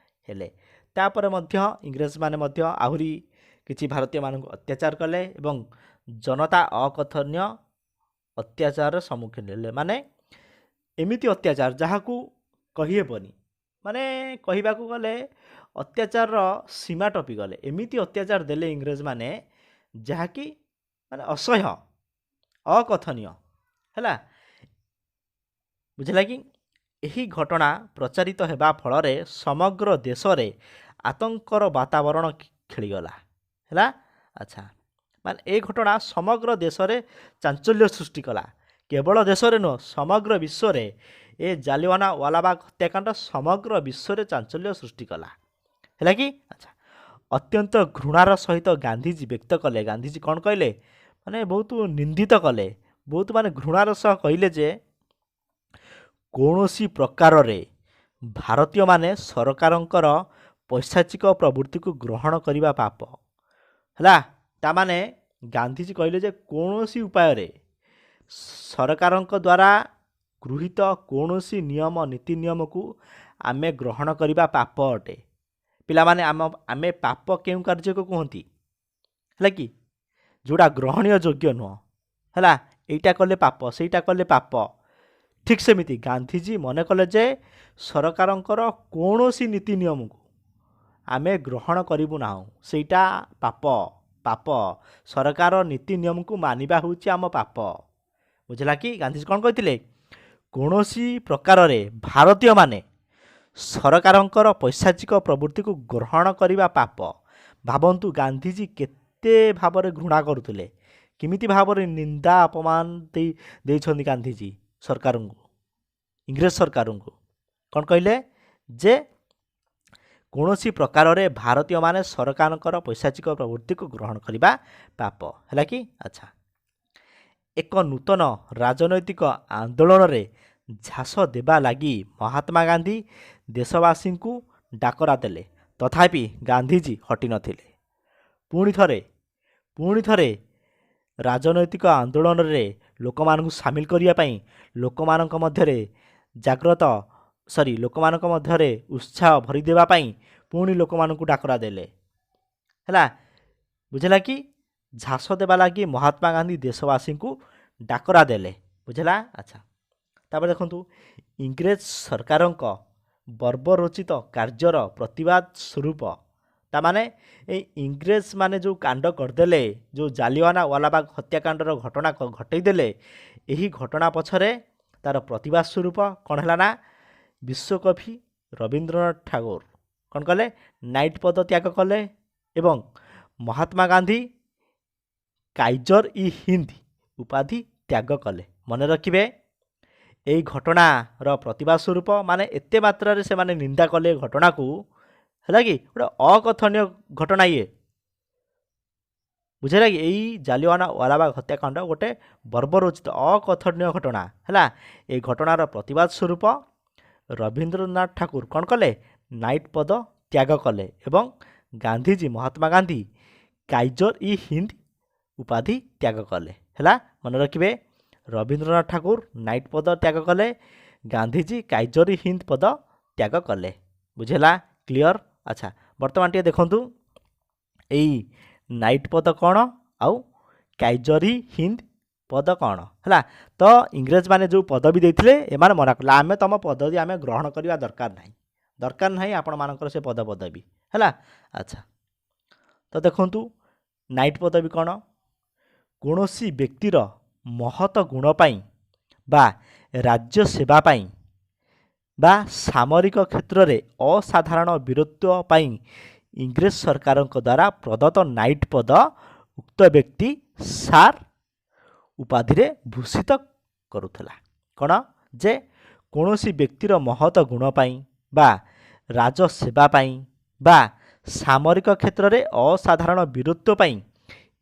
ହେଲେ। ତାପରେ ମଧ୍ୟ ଇଂରେଜମାନେ ମଧ୍ୟ ଆହୁରି କିଛି ଭାରତୀୟମାନଙ୍କୁ ଅତ୍ୟାଚାର କଲେ ଏବଂ ଜନତା ଅକଥନୀୟ ଅତ୍ୟାଚାରର ସମ୍ମୁଖୀନ ହେଲେ। ମାନେ ଏମିତି ଅତ୍ୟାଚାର ଯାହାକୁ କହିହେବନି, ମାନେ କହିବାକୁ ଗଲେ ଅତ୍ୟାଚାରର ସୀମା ଟପିଗଲେ। ଏମିତି ଅତ୍ୟାଚାର ଦେଲେ ଇଂରେଜମାନେ ଯାହାକି ମାନେ ଅସହ୍ୟ, ଅକଥନୀୟ। ହେଲା, ବୁଝିଲା କି? ଏହି ଘଟଣା ପ୍ରଚାରିତ ହେବା ଫଳରେ ସମଗ୍ର ଦେଶରେ ଆତଙ୍କର ବାତାବରଣ ଖେଳିଗଲା। ହେଲା, ଆଚ୍ଛା, ମାନେ ଏ ଘଟଣା ସମଗ୍ର ଦେଶରେ ଚାଞ୍ଚଲ୍ୟ ସୃଷ୍ଟି କଲା। କେବଳ ଦେଶରେ ନୁହଁ, ସମଗ୍ର ବିଶ୍ୱରେ ଏ ଜାଲିୱାନା ୱାଲାବାଗ ହତ୍ୟାକାଣ୍ଡ ସମଗ୍ର ବିଶ୍ୱରେ ଚାଞ୍ଚଲ୍ୟ ସୃଷ୍ଟି କଲା। ହେଲା କି? ଆଚ୍ଛା, ଅତ୍ୟନ୍ତ ଘୃଣାର ସହିତ ଗାନ୍ଧିଜୀ ବ୍ୟକ୍ତ କଲେ। ଗାନ୍ଧିଜୀ କ'ଣ କହିଲେ? ମାନେ ବହୁତ ନିନ୍ଦିତ କଲେ, ବହୁତ ମାନେ ଘୃଣାର ସହ କହିଲେ ଯେ କୌଣସି ପ୍ରକାରରେ ଭାରତୀୟମାନେ ସରକାରଙ୍କର ପୈଶାଚିକ ପ୍ରବୃତ୍ତିକୁ ଗ୍ରହଣ କରିବା ପାପ। ହେଲା, ତାମାନେ ଗାନ୍ଧିଜୀ କହିଲେ ଯେ କୌଣସି ଉପାୟରେ ସରକାରଙ୍କ ଦ୍ୱାରା ଗୃହୀତ କୌଣସି ନିୟମ ନୀତି ନିୟମକୁ ଆମେ ଗ୍ରହଣ କରିବା ପାପ ଅଟେ। ପିଲାମାନେ, ଆମେ ପାପ କେଉଁ କାର୍ଯ୍ୟକୁ କୁହନ୍ତି? ହେଲା କି? ଯେଉଁଟା ଗ୍ରହଣୀୟ ଯୋଗ୍ୟ ନୁହଁ। ହେଲା, ଏଇଟା କଲେ ପାପ, ସେଇଟା କଲେ ପାପ। ଠିକ୍ ସେମିତି ଗାନ୍ଧିଜୀ ମନେ କଲେ ଯେ ସରକାରଙ୍କର କୌଣସି ନୀତି ନିୟମକୁ ଆମେ ଗ୍ରହଣ କରିବୁ ନାହୁଁ, ସେଇଟା ପାପ। ପାପ, ସରକାର ନୀତି ନିୟମକୁ ମାନିବା ହେଉଛି ଆମ ପାପ। ବୁଝିଲା କି? ଗାନ୍ଧିଜୀ କ'ଣ କହିଥିଲେ? କୌଣସି ପ୍ରକାରରେ ଭାରତୀୟମାନେ ସରକାରଙ୍କର ପୈଶାଚିକ ପ୍ରବୃତ୍ତିକୁ ଗ୍ରହଣ କରିବା ପାପ। ଭାବନ୍ତୁ ଗାନ୍ଧିଜୀ କେତେ ଭାବରେ ଘୃଣା କରୁଥିଲେ, କେମିତି ଭାବରେ ନିନ୍ଦା ଅପମାନ ଦେଇଛନ୍ତି ଗାନ୍ଧିଜୀ ସରକାରଙ୍କୁ, ଇଂରେଜ ସରକାରଙ୍କୁ। କ'ଣ କହିଲେ ଯେ କୌଣସି ପ୍ରକାରରେ ଭାରତୀୟମାନେ ସରକାରଙ୍କର ପୈଶାଚିକ ପ୍ରବୃତ୍ତିକୁ ଗ୍ରହଣ କରିବା ପାପ। ହେଲା କି? ଆଚ୍ଛା, ଏକ ନୂତନ ରାଜନୈତିକ ଆନ୍ଦୋଳନରେ ଝାସ ଦେବା ଲାଗି ମହାତ୍ମା ଗାନ୍ଧୀ ଦେଶବାସୀଙ୍କୁ ଡାକରା ଦେଲେ। ତଥାପି ଗାନ୍ଧିଜୀ ହଟିନଥିଲେ। ପୁଣି ଥରେ ରାଜନୈତିକ ଆନ୍ଦୋଳନରେ ଲୋକମାନଙ୍କୁ ସାମିଲ କରିବା ପାଇଁ, ଲୋକମାନଙ୍କ ମଧ୍ୟରେ ଜାଗ୍ରତ, ସରି, ଲୋକମାନଙ୍କ ମଧ୍ୟରେ ଉତ୍ସାହ ଭରିଦେବା ପାଇଁ ପୁଣି ଲୋକମାନଙ୍କୁ ଡାକରା ଦେଲେ। ହେଲା, ବୁଝିଲା କି? ଝାସ ଦେବା ଲାଗି ମହାତ୍ମା ଗାନ୍ଧୀ ଦେଶବାସୀଙ୍କୁ ଡାକରା ଦେଲେ। ବୁଝିଲା? ଆଚ୍ଛା, ତାପରେ ଦେଖନ୍ତୁ, ଇଂରେଜ ସରକାରଙ୍କ ବର୍ବରୋଚିତ କାର୍ଯ୍ୟର ପ୍ରତିବାଦ ସ୍ୱରୂପ, ତାମାନେ ଏଇ ଇଂରେଜମାନେ ଯେଉଁ କାଣ୍ଡ କରିଦେଲେ, ଯେଉଁ ଜାଲିଆନା ୱାଲାବାଗ ହତ୍ୟାକାଣ୍ଡର ଘଟଣା ଘଟେଇ ଦେଲେ, ଏହି ଘଟଣା ପଛରେ ତାର ପ୍ରତିବାଦ ସ୍ୱରୂପ କ'ଣ ହେଲା ନା ବିଶ୍ୱକବି ରବୀନ୍ଦ୍ରନାଥ ଠାକୁର କ'ଣ କଲେ? ନାଇଟ୍ ପଦ ତ୍ୟାଗ କଲେ ଏବଂ ମହାତ୍ମା ଗାନ୍ଧୀ କାଇଜର ଇ ହିନ୍ଦ ଉପାଧି ତ୍ୟାଗ କଲେ। ମନେ ରଖିବେ, ଏଇ ଘଟଣାର ପ୍ରତିବାଦ ସ୍ୱରୂପ, ମାନେ ଏତେ ମାତ୍ରାରେ ସେମାନେ ନିନ୍ଦା କଲେ ଘଟଣାକୁ, ହେଲା କି, ଗୋଟେ ଅକଥନୀୟ ଘଟଣା ଇଏ। ବୁଝିଲା କି? ଏଇ ଜାଲିଆନା ୱାଲାବାଗ ହତ୍ୟାକାଣ୍ଡ ଗୋଟେ ବର୍ବରୋଚିତ ଅକଥନୀୟ ଘଟଣା ହେଲା। ଏଇ ଘଟଣାର ପ୍ରତିବାଦ ସ୍ୱରୂପ ରବୀନ୍ଦ୍ରନାଥ ଠାକୁର କ'ଣ କଲେ? ନାଇଟ୍ ପଦ ତ୍ୟାଗ କଲେ ଏବଂ ଗାନ୍ଧିଜୀ, ମହାତ୍ମା ଗାନ୍ଧୀ କାଇଜର ଇ ହିନ୍ଦ ଉପାଧି ତ୍ୟାଗ କଲେ। ହେଲା, ମନେ ରଖିବେ, ରବୀନ୍ଦ୍ରନାଥ ଠାକୁର ନାଇଟ୍ ପଦ ତ୍ୟାଗ କଲେ, ଗାନ୍ଧିଜୀ କାଇଜର ଇ ହିନ୍ଦ ପଦ ତ୍ୟାଗ କଲେ। ବୁଝିଲା? କ୍ଲିଅର? ଆଚ୍ଛା, ବର୍ତ୍ତମାନ ଟିକେ ଦେଖନ୍ତୁ ଏଇ ନାଇଟ୍ ପଦ କ'ଣ ଆଉ କାଇଜରି ହିନ୍ଦ ପଦ କ'ଣ ହେଲା। ତ ଇଂରେଜମାନେ ଯେଉଁ ପଦବୀ ଦେଇଥିଲେ, ଏମାନେ ମନା କଲେ, ଆମେ ତୁମ ପଦବୀ ଆମେ ଗ୍ରହଣ କରିବା ଦରକାର ନାହିଁ, ଦରକାର ନାହିଁ ଆପଣମାନଙ୍କର ସେ ପଦ ପଦବୀ। ହେଲା? ଆଚ୍ଛା, ତ ଦେଖନ୍ତୁ ନାଇଟ୍ ପଦବୀ କ'ଣ। କୌଣସି ବ୍ୟକ୍ତିର ମହତ ଗୁଣ ପାଇଁ ବା ରାଜ୍ୟ ସେବା ପାଇଁ ବା ସାମରିକ କ୍ଷେତ୍ରରେ ଅସାଧାରଣ ବୀରତ୍ୱ ପାଇଁ ଇଂରେଜ ସରକାରଙ୍କ ଦ୍ୱାରା ପ୍ରଦତ୍ତ ନାଇଟ୍ ପଦ ଉକ୍ତ ବ୍ୟକ୍ତି ସାର୍ ଉପାଧିରେ ଭୂଷିତ କରୁଥିଲା। କ'ଣ ଯେ କୌଣସି ବ୍ୟକ୍ତିର ମହତ ଗୁଣ ପାଇଁ ବା ରାଜସେବା ପାଇଁ ବା ସାମରିକ କ୍ଷେତ୍ରରେ ଅସାଧାରଣ ବୀରତ୍ୱ ପାଇଁ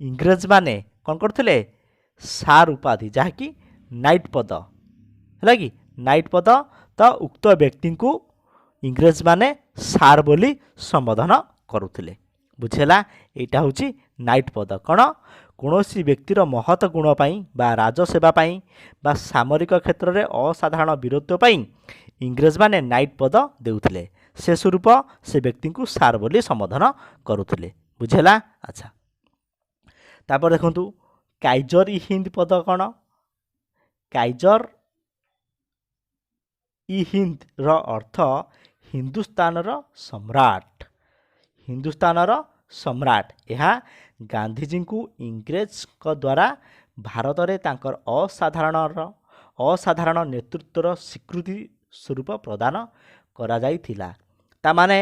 ଇଂରେଜମାନେ କ'ଣ କରୁଥିଲେ? ସାର୍ ଉପାଧି, ଯାହାକି ନାଇଟ୍ ପଦ, ହେଲା କି, ନାଇଟ୍ ପଦ, ତ ଉକ୍ତ ବ୍ୟକ୍ତିଙ୍କୁ ଇଂରେଜମାନେ ସାର୍ ବୋଲି ସମ୍ବୋଧନ କରୁଥିଲେ। ବୁଝିହେଲା? ଏଇଟା ହେଉଛି ନାଇଟ୍ ପଦ କ'ଣ। କୌଣସି ବ୍ୟକ୍ତିର ମହତ ଗୁଣ ପାଇଁ ବା ରାଜସେବା ପାଇଁ ବା ସାମରିକ କ୍ଷେତ୍ରରେ ଅସାଧାରଣ ବୀରତ୍ୱ ପାଇଁ ଇଂରେଜମାନେ ନାଇଟ୍ ପଦ ଦେଉଥିଲେ। ସେ ସ୍ୱରୂପ ସେ ବ୍ୟକ୍ତିଙ୍କୁ ସାର୍ ବୋଲି ସମ୍ବୋଧନ କରୁଥିଲେ। ବୁଝିହେଲା? ଆଚ୍ଛା, ତାପରେ ଦେଖନ୍ତୁ କାଇଜର ଇ ହିନ୍ଦ ପଦ କ'ଣ। କାଇଜର ଇ ହିନ୍ଦର ଅର୍ଥ ହିନ୍ଦୁସ୍ତାନର ସମ୍ରାଟ, ହିନ୍ଦୁସ୍ତାନର ସମ୍ରାଟ। ଏହା ଗାନ୍ଧିଜୀଙ୍କୁ ଇଂରେଜଙ୍କ ଦ୍ୱାରା ଭାରତରେ ତାଙ୍କର ଅସାଧାରଣ ନେତୃତ୍ୱର ସ୍ୱୀକୃତି ସ୍ୱରୂପ ପ୍ରଦାନ କରାଯାଇଥିଲା। ତାମାନେ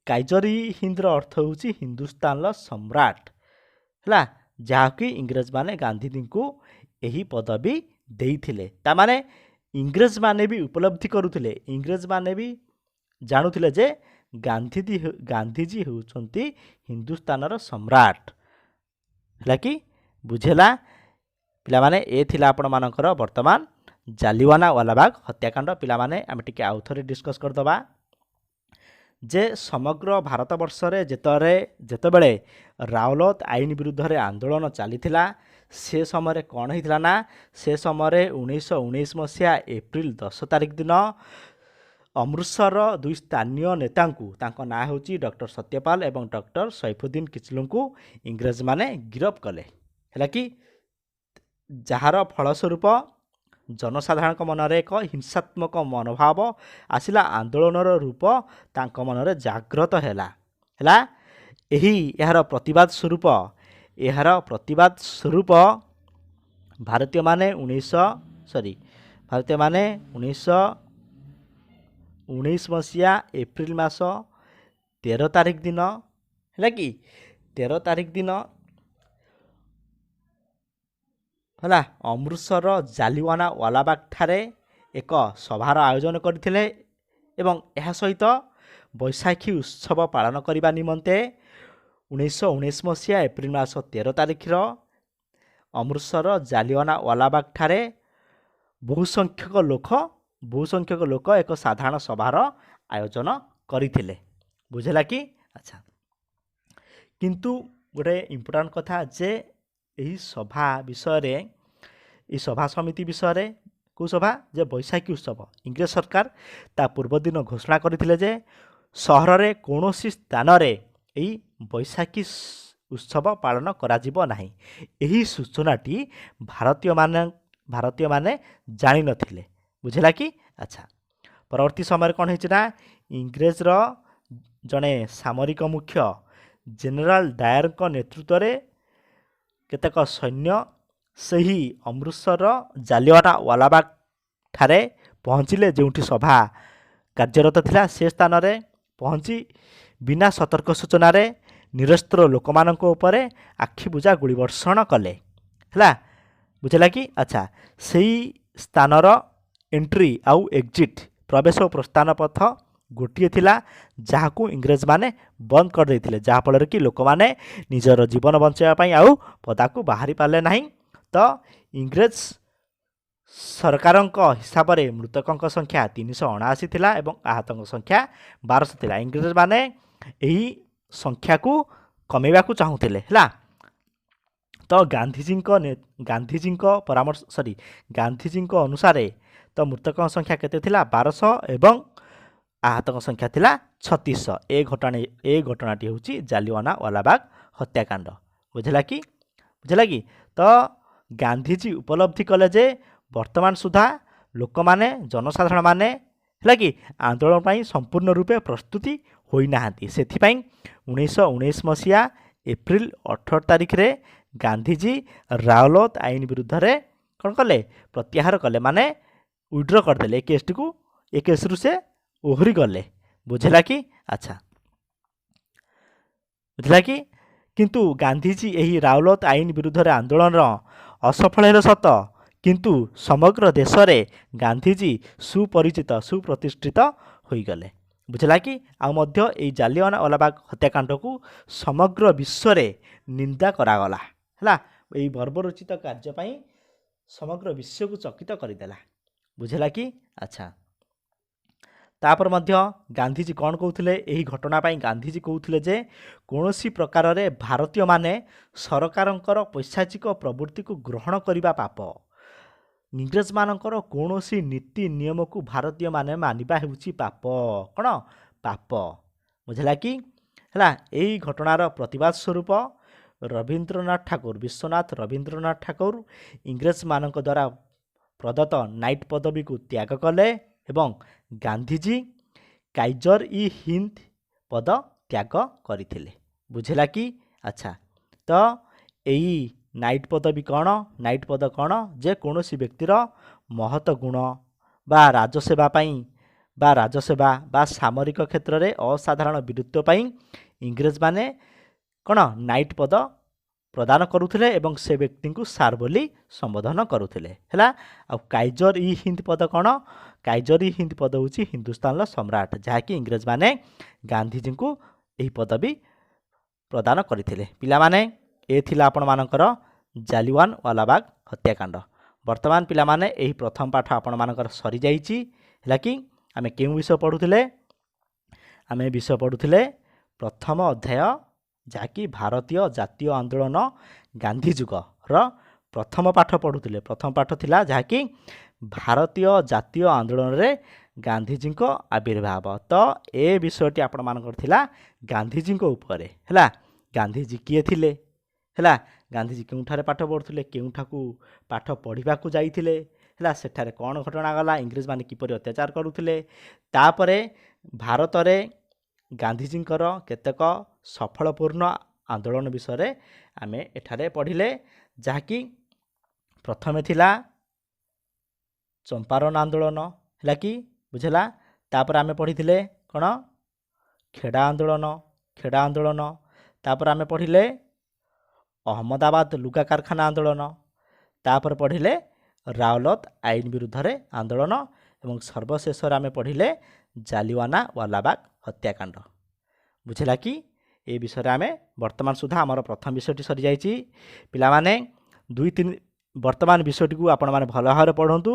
କାଇଜର ଇ ହିନ୍ଦର ଅର୍ଥ ହେଉଛି ହିନ୍ଦୁସ୍ତାନର ସମ୍ରାଟ। ହେଲା, ଯାହାକି ଇଂରେଜମାନେ ଗାନ୍ଧିଜୀଙ୍କୁ ଏହି ପଦବୀ ଦେଇଥିଲେ। ତାମାନେ ଇଂରେଜମାନେ ବି ଉପଲବ୍ଧି କରୁଥିଲେ, ଇଂରେଜମାନେ ବି ଜାଣୁଥିଲେ ଯେ ଗାନ୍ଧିଜୀ ହେଉଛନ୍ତି ହିନ୍ଦୁସ୍ତାନର ସମ୍ରାଟ। ହେଲା କି? ବୁଝିଲା ପିଲାମାନେ? ଏ ଥିଲା ଆପଣମାନଙ୍କର ବର୍ତ୍ତମାନ ଜାଲିୱାନା ୱାଲାବାଗ ହତ୍ୟାକାଣ୍ଡ। ପିଲାମାନେ, ଆମେ ଟିକେ ଆଉ ଥରେ ଡିସ୍କସ୍ କରିଦେବା ଯେ ସମଗ୍ର ଭାରତବର୍ଷରେ ଯେତେବେଳେ ରାଉଲତ ଆଇନ ବିରୁଦ୍ଧରେ ଆନ୍ଦୋଳନ ଚାଲିଥିଲା, ସେ ସମୟରେ କ'ଣ ହେଇଥିଲା ନା ସେ ସମୟରେ 1919 ମସିହା ଏପ୍ରିଲ 10 ତାରିଖ ଦିନ ଅମୃତସରର ଦୁଇ ସ୍ଥାନୀୟ ନେତାଙ୍କୁ, ତାଙ୍କ ନାଁ ହେଉଛି ଡକ୍ଟର ସତ୍ୟପାଲ ଏବଂ ଡକ୍ଟର ସୈଫୁଦ୍ଦିନ କିଚଲୁଙ୍କୁ ଇଂରେଜମାନେ ଗିରଫ କଲେ। ହେଲା କି? ଯାହାର ଫଳସ୍ୱରୂପ ଜନସାଧାରଣଙ୍କ ମନରେ ଏକ ହିଂସାତ୍ମକ ମନୋଭାବ ଆସିଲା। ଆନ୍ଦୋଳନର ରୂପ ତାଙ୍କ ମନରେ ଜାଗ୍ରତ ହେଲା। ହେଲା ଏହି ଏହାର ପ୍ରତିବାଦ ସ୍ୱରୂପ, ଏହାର ପ୍ରତିବାଦ ସ୍ୱରୂପ ଭାରତୀୟମାନେ ଉଣେଇଶହ ସରି ଭାରତୀୟମାନେ 1919 ମସିହା ଏପ୍ରିଲ ମାସ 13 ତାରିଖ ଦିନ, ହେଲା କି, 13 ତାରିଖ ଦିନ ହେଲା, ଅମୃତସରର ଜାଲିୱାନା ୱାଲାବାଗ ଠାରେ ଏକ ସଭାର ଆୟୋଜନ କରିଥିଲେ ଏବଂ ଏହା ସହିତ ବୈଶାଖୀ ଉତ୍ସବ ପାଳନ କରିବା ନିମନ୍ତେ 1919 ମସିହା ଏପ୍ରିଲ ମାସ 13 ତାରିଖର ଅମୃତସର ଜାଲିୱାନା ୱାଲାବାଗ ଠାରେ ବହୁ ସଂଖ୍ୟକ ଲୋକ, ବହୁ ସଂଖ୍ୟକ ଲୋକ ଏକ ସାଧାରଣ ସଭାର ଆୟୋଜନ କରିଥିଲେ। ବୁଝିଲା କି? ଆଚ୍ଛା, କିନ୍ତୁ ଗୋଟେ ଇମ୍ପୋର୍ଟାଣ୍ଟ କଥା ଯେ ଏହି ସଭା ବିଷୟରେ, ଏହି ସଭା ସମିତି ବିଷୟରେ, କେଉଁ ସଭା ଯେ ବୈଶାଖୀ ଉତ୍ସବ, ଇଂରେଜ ସରକାର ତା ପୂର୍ବଦିନ ଘୋଷଣା କରିଥିଲେ ଯେ ସହରରେ କୌଣସି ସ୍ଥାନରେ ଏହି ବୈଶାଖୀ ଉତ୍ସବ ପାଳନ କରାଯିବ ନାହିଁ। ଏହି ସୂଚନାଟି ଭାରତୀୟମାନେ ଜାଣିନଥିଲେ। ବୁଝିଲା କି? ଆଚ୍ଛା, ପରବର୍ତ୍ତୀ ସମୟରେ କ'ଣ ହେଇଛି ନା ଇଂରେଜର ଜଣେ ସାମରିକ ମୁଖ୍ୟ ଜେନେରାଲ ଡାୟରଙ୍କ ନେତୃତ୍ୱରେ କେତେକ ସୈନ୍ୟ ସେହି ଅମୃତସରର ଜାଲିଆନା ୱାଲାବାଗ ଠାରେ ପହଞ୍ଚିଲେ, ଯେଉଁଠି ସଭା କାର୍ଯ୍ୟରତ ଥିଲା। ସେ ସ୍ଥାନରେ ପହଞ୍ଚି ବିନା ସତର୍କ ସୂଚନାରେ ନିରସ୍ତ୍ର ଲୋକମାନଙ୍କ ଉପରେ ଆଖିବୁଜା ଗୁଳିବର୍ଷଣ କଲେ। ହେଲା, ବୁଝିଲା କି? ଆଚ୍ଛା, ସେଇ ସ୍ଥାନର ଏଣ୍ଟ୍ରି ଆଉ ଏକ୍ଜିଟ୍, ପ୍ରବେଶ ଓ ପ୍ରସ୍ଥାନ ପଥ ଗୋଟିଏ ଥିଲା, ଯାହାକୁ ଇଂରେଜମାନେ ବନ୍ଦ କରିଦେଇଥିଲେ, ଯାହାଫଳରେ କି ଲୋକମାନେ ନିଜର ଜୀବନ ବଞ୍ଚାଇବା ପାଇଁ ଆଉ ପଦାକୁ ବାହାରି ପାରିଲେ ନାହିଁ। ତ ଇଂରେଜ ସରକାରଙ୍କ ହିସାବରେ ମୃତକଙ୍କ ସଂଖ୍ୟା 379 ଥିଲା ଏବଂ ଆହତଙ୍କ ସଂଖ୍ୟା 1200 ଥିଲା। ଇଂରେଜମାନେ ଏହି ସଂଖ୍ୟାକୁ କମେଇବାକୁ ଚାହୁଁଥିଲେ। ହେଲା, ତ ଗାନ୍ଧିଜୀଙ୍କ ପରାମର୍ଶ ସରି ଗାନ୍ଧିଜୀଙ୍କ ଅନୁସାରେ ତ ମୃତକଙ୍କ ସଂଖ୍ୟା କେତେ ଥିଲା? 1200 ଏବଂ ଆହତଙ୍କ ସଂଖ୍ୟା ଥିଲା 3600। ଏ ଘଟଣାଟି ହେଉଛି ଜାଲିୱାନା ୱାଲାବାଗ ହତ୍ୟାକାଣ୍ଡ। ବୁଝିଲା କି? ବୁଝିଲା କି? ତ ଗାନ୍ଧିଜୀ ଉପଲବ୍ଧି କଲେ ଯେ ବର୍ତ୍ତମାନ ସୁଦ୍ଧା ଲୋକମାନେ, ଜନସାଧାରଣମାନେ, ହେଲା କି, ଆନ୍ଦୋଳନ ପାଇଁ ସମ୍ପୂର୍ଣ୍ଣ ରୂପେ ପ୍ରସ୍ତୁତି ହୋଇନାହାନ୍ତି। ସେଥିପାଇଁ 1919 ମସିହା ଏପ୍ରିଲ 18 ତାରିଖରେ ଗାନ୍ଧିଜୀ ରାଓଲତ ଆଇନ ବିରୁଦ୍ଧରେ କ'ଣ କଲେ? ପ୍ରତ୍ୟାହାର କଲେ, ମାନେ ୱିଡ୍ର କରିଦେଲେ ଏ କେସ୍ଟିକୁ, ଏ କେସ୍ରୁ ସେ ଓହରି ଗଲେ। ବୁଝିଲା କି? ଆଚ୍ଛା, ବୁଝିଲା କି? କିନ୍ତୁ ଗାନ୍ଧିଜୀ ଏହି ରାଉଲତ ଆଇନ ବିରୁଦ୍ଧରେ ଆନ୍ଦୋଳନର ଅସଫଳ ହେଲେ ସତ, କିନ୍ତୁ ସମଗ୍ର ଦେଶରେ ଗାନ୍ଧିଜୀ ସୁପରିଚିତ, ସୁପ୍ରତିଷ୍ଠିତ ହୋଇଗଲେ। ବୁଝିଲା କି? ଆଉ ମଧ୍ୟ ଏଇ ଜାଲିଆନା ୱାଲାବାଗ ହତ୍ୟାକାଣ୍ଡକୁ ସମଗ୍ର ବିଶ୍ୱରେ ନିନ୍ଦା କରାଗଲା। ହେଲା, ଏଇ ବର୍ବରୋଚିତ କାର୍ଯ୍ୟ ପାଇଁ ସମଗ୍ର ବିଶ୍ୱକୁ ଚକିତ କରିଦେଲା। ବୁଝିଲା କି? ଆଚ୍ଛା, ତାପରେ ମଧ୍ୟ ଗାନ୍ଧିଜୀ କ'ଣ କହୁଥିଲେ? ଏହି ଘଟଣା ପାଇଁ ଗାନ୍ଧିଜୀ କହୁଥିଲେ ଯେ କୌଣସି ପ୍ରକାରରେ ଭାରତୀୟମାନେ ସରକାରଙ୍କର ପୈଶାଚିକ ପ୍ରବୃତ୍ତିକୁ ଗ୍ରହଣ କରିବା ପାପ। ଇଂରେଜମାନଙ୍କର କୌଣସି ନୀତି ନିୟମକୁ ଭାରତୀୟମାନେ ମାନିବା ହେଉଛି ପାପ। କ'ଣ ପାପ? ବୁଝିଲା କି? ହେଲା, ଏହି ଘଟଣାର ପ୍ରତିବାଦ ସ୍ୱରୂପ ରବୀନ୍ଦ୍ରନାଥ ଠାକୁର, ବିଶ୍ୱନାଥ ରବୀନ୍ଦ୍ରନାଥ ଠାକୁର ଇଂରେଜମାନଙ୍କ ଦ୍ୱାରା ପ୍ରଦତ୍ତ ନାଇଟ୍ ପଦବୀକୁ ତ୍ୟାଗ କଲେ ଏବଂ ଗାନ୍ଧିଜୀ କାଇଜର ଇ ହିନ୍ଦ ପଦ ତ୍ୟାଗ କରିଥିଲେ। ବୁଝିଲା କି? ଆଚ୍ଛା, ତ ଏଇ ନାଇଟ୍ ପଦବୀ କ'ଣ? ନାଇଟ୍ ପଦ କ'ଣ? ଯେ କୌଣସି ବ୍ୟକ୍ତିର ମହତ ଗୁଣ ବା ରାଜସେବା ପାଇଁ ବା ରାଜସେବା ବା ସାମରିକ କ୍ଷେତ୍ରରେ ଅସାଧାରଣ ବୀରତ୍ୱ ପାଇଁ ଇଂରେଜମାନେ କ'ଣ ନାଇଟ୍ ପଦ ପ୍ରଦାନ କରୁଥିଲେ ଏବଂ ସେ ବ୍ୟକ୍ତିଙ୍କୁ ସାର୍ ବୋଲି ସମ୍ବୋଧନ କରୁଥିଲେ। ହେଲା, ଆଉ କାଇଜର ଇ ହିନ୍ଦ ପଦ କ'ଣ? କାଇଜର ଇ ହିନ୍ଦ ପଦ ହେଉଛି ହିନ୍ଦୁସ୍ତାନର ସମ୍ରାଟ, ଯାହାକି ଇଂରେଜମାନେ ଗାନ୍ଧିଜୀଙ୍କୁ ଏହି ପଦବୀ ପ୍ରଦାନ କରିଥିଲେ। ପିଲାମାନେ, ଏ ଥିଲା ଆପଣମାନଙ୍କର ଜାଲିୱାନ ୱାଲାବାଗ ହତ୍ୟାକାଣ୍ଡ। ବର୍ତ୍ତମାନ ପିଲାମାନେ, ଏହି ପ୍ରଥମ ପାଠ ଆପଣମାନଙ୍କର ସରିଯାଇଛି। ହେଲା କି, ଆମେ କେଉଁ ବିଷୟ ପଢ଼ୁଥିଲେ? ଆମେ ବିଷୟ ପଢ଼ୁଥିଲେ ପ୍ରଥମ ଅଧ୍ୟାୟ, ଯାହାକି ଭାରତୀୟ ଜାତୀୟ ଆନ୍ଦୋଳନ ଗାନ୍ଧୀ ଯୁଗର ପ୍ରଥମ ପାଠ ପଢ଼ୁଥିଲେ। ପ୍ରଥମ ପାଠ ଥିଲା ଯାହାକି ଭାରତୀୟ ଜାତୀୟ ଆନ୍ଦୋଳନରେ ଗାନ୍ଧିଜୀଙ୍କ ଆବିର୍ଭାବ। ତ ଏ ବିଷୟଟି ଆପଣମାନଙ୍କର ଥିଲା ଗାନ୍ଧିଜୀଙ୍କ ଉପରେ। ହେଲା, ଗାନ୍ଧିଜୀ କିଏ ଥିଲେ? ହେଲା, ଗାନ୍ଧିଜୀ କେଉଁଠାରେ ପାଠ ପଢ଼ୁଥିଲେ? କେଉଁଠାକୁ ପାଠ ପଢ଼ିବାକୁ ଯାଇଥିଲେ? ହେଲା, ସେଠାରେ କ'ଣ ଘଟଣା ଗଲା, ଇଂରେଜମାନେ କିପରି ଅତ୍ୟାଚାର କରୁଥିଲେ। ତାପରେ ଭାରତରେ ଗାନ୍ଧିଜୀଙ୍କର କେତେକ ସଫଳପୂର୍ଣ୍ଣ ଆନ୍ଦୋଳନ ବିଷୟରେ ଆମେ ଏଠାରେ ପଢ଼ିଲେ, ଯାହାକି ପ୍ରଥମେ ଥିଲା ଚମ୍ପାରନ ଆନ୍ଦୋଳନ। ହେଲା କି? ବୁଝିଲା? ତାପରେ ଆମେ ପଢ଼ିଥିଲେ କ'ଣ? ଖେଡ଼ା ଆନ୍ଦୋଳନ, ଖେଡ଼ା ଆନ୍ଦୋଳନ। ତାପରେ ଆମେ ପଢ଼ିଲେ ଅହମ୍ମଦାବାଦ ଲୁଗା କାରଖାନା ଆନ୍ଦୋଳନ। ତାପରେ ପଢ଼ିଲେ ରାଓଲତ ଆଇନ ବିରୁଦ୍ଧରେ ଆନ୍ଦୋଳନ ଏବଂ ସର୍ବଶେଷରେ ଆମେ ପଢ଼ିଲେ ଜାଲିୱାନା ୱାଲାବାଗ ହତ୍ୟାକାଣ୍ଡ। ବୁଝିଲା କି? ଏ ବିଷୟରେ ଆମେ ବର୍ତ୍ତମାନ ସୁଦ୍ଧା ଆମର ପ୍ରଥମ ବିଷୟଟି ସରିଯାଇଛି। ପିଲାମାନେ, 2 3 ବର୍ତ୍ତମାନ ବିଷୟଟିକୁ ଆପଣମାନେ ଭଲ ଭାବରେ ପଢ଼ନ୍ତୁ।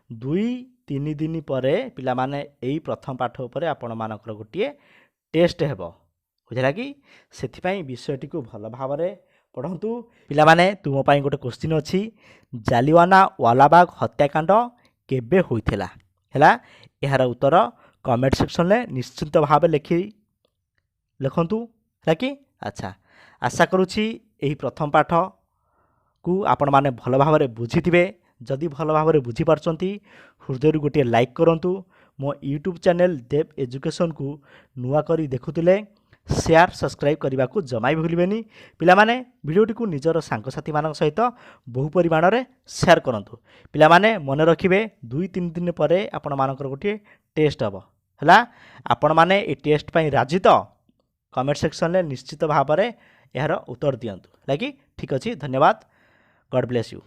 2 3 ଦିନ ପରେ ପିଲାମାନେ, ଏଇ ପ୍ରଥମ ପାଠ ଉପରେ ଆପଣମାନଙ୍କର ଗୋଟିଏ ଟେଷ୍ଟ ହେବ। ବୁଝିଲା କି? ସେଥିପାଇଁ ବିଷୟଟିକୁ ଭଲ ଭାବରେ ପଢ଼ନ୍ତୁ। ପିଲାମାନେ, ତୁମ ପାଇଁ ଗୋଟେ କୋଶ୍ଚିନ୍ ଅଛି, ଜାଲିୱାନା ୱାଲାବାଗ ହତ୍ୟାକାଣ୍ଡ କେବେ ହୋଇଥିଲା? ହେଲା, ଏହାର ଉତ୍ତର କମେଣ୍ଟ ସେକ୍ସନରେ ନିଶ୍ଚିତ ଭାବେ ଲେଖନ୍ତୁ। ହେଲା କି? ଆଚ୍ଛା, ଆଶା କରୁଛି ଏହି ପ୍ରଥମ ପାଠକୁ ଆପଣମାନେ ଭଲ ଭାବରେ ବୁଝିଥିବେ। ଯଦି ଭଲ ଭାବରେ ବୁଝିପାରୁଛନ୍ତି, ହୃଦୟରୁ ଗୋଟିଏ ଲାଇକ୍ କରନ୍ତୁ। ମୋ ୟୁଟ୍ୟୁବ୍ ଚ୍ୟାନେଲ୍ ଦେବ୍ ଏଜୁକେସନ୍କୁ ନୂଆ କରି ଦେଖୁଥିଲେ ସେୟାର, ସବସ୍କ୍ରାଇବ୍ କରିବାକୁ ଜମା ବି ଭୁଲିବେନି। ପିଲାମାନେ, ଭିଡ଼ିଓଟିକୁ ନିଜର ସାଙ୍ଗସାଥିମାନଙ୍କ ସହିତ ବହୁ ପରିମାଣରେ ସେୟାର କରନ୍ତୁ। ପିଲାମାନେ, ମନେ ରଖିବେ, 2 3 ଦିନ ପରେ ଆପଣମାନଙ୍କର ଗୋଟିଏ ଟେଷ୍ଟ ହେବ। ହେଲା, ଆପଣମାନେ ଏ ଟେଷ୍ଟ ପାଇଁ ରାଜି ତ? କମେଣ୍ଟ ସେକ୍ସନରେ ନିଶ୍ଚିତ ଭାବରେ ଏହାର ଉତ୍ତର ଦିଅନ୍ତୁ। ହେଲା କି? ଠିକ୍ ଅଛି, ଧନ୍ୟବାଦ। God bless you.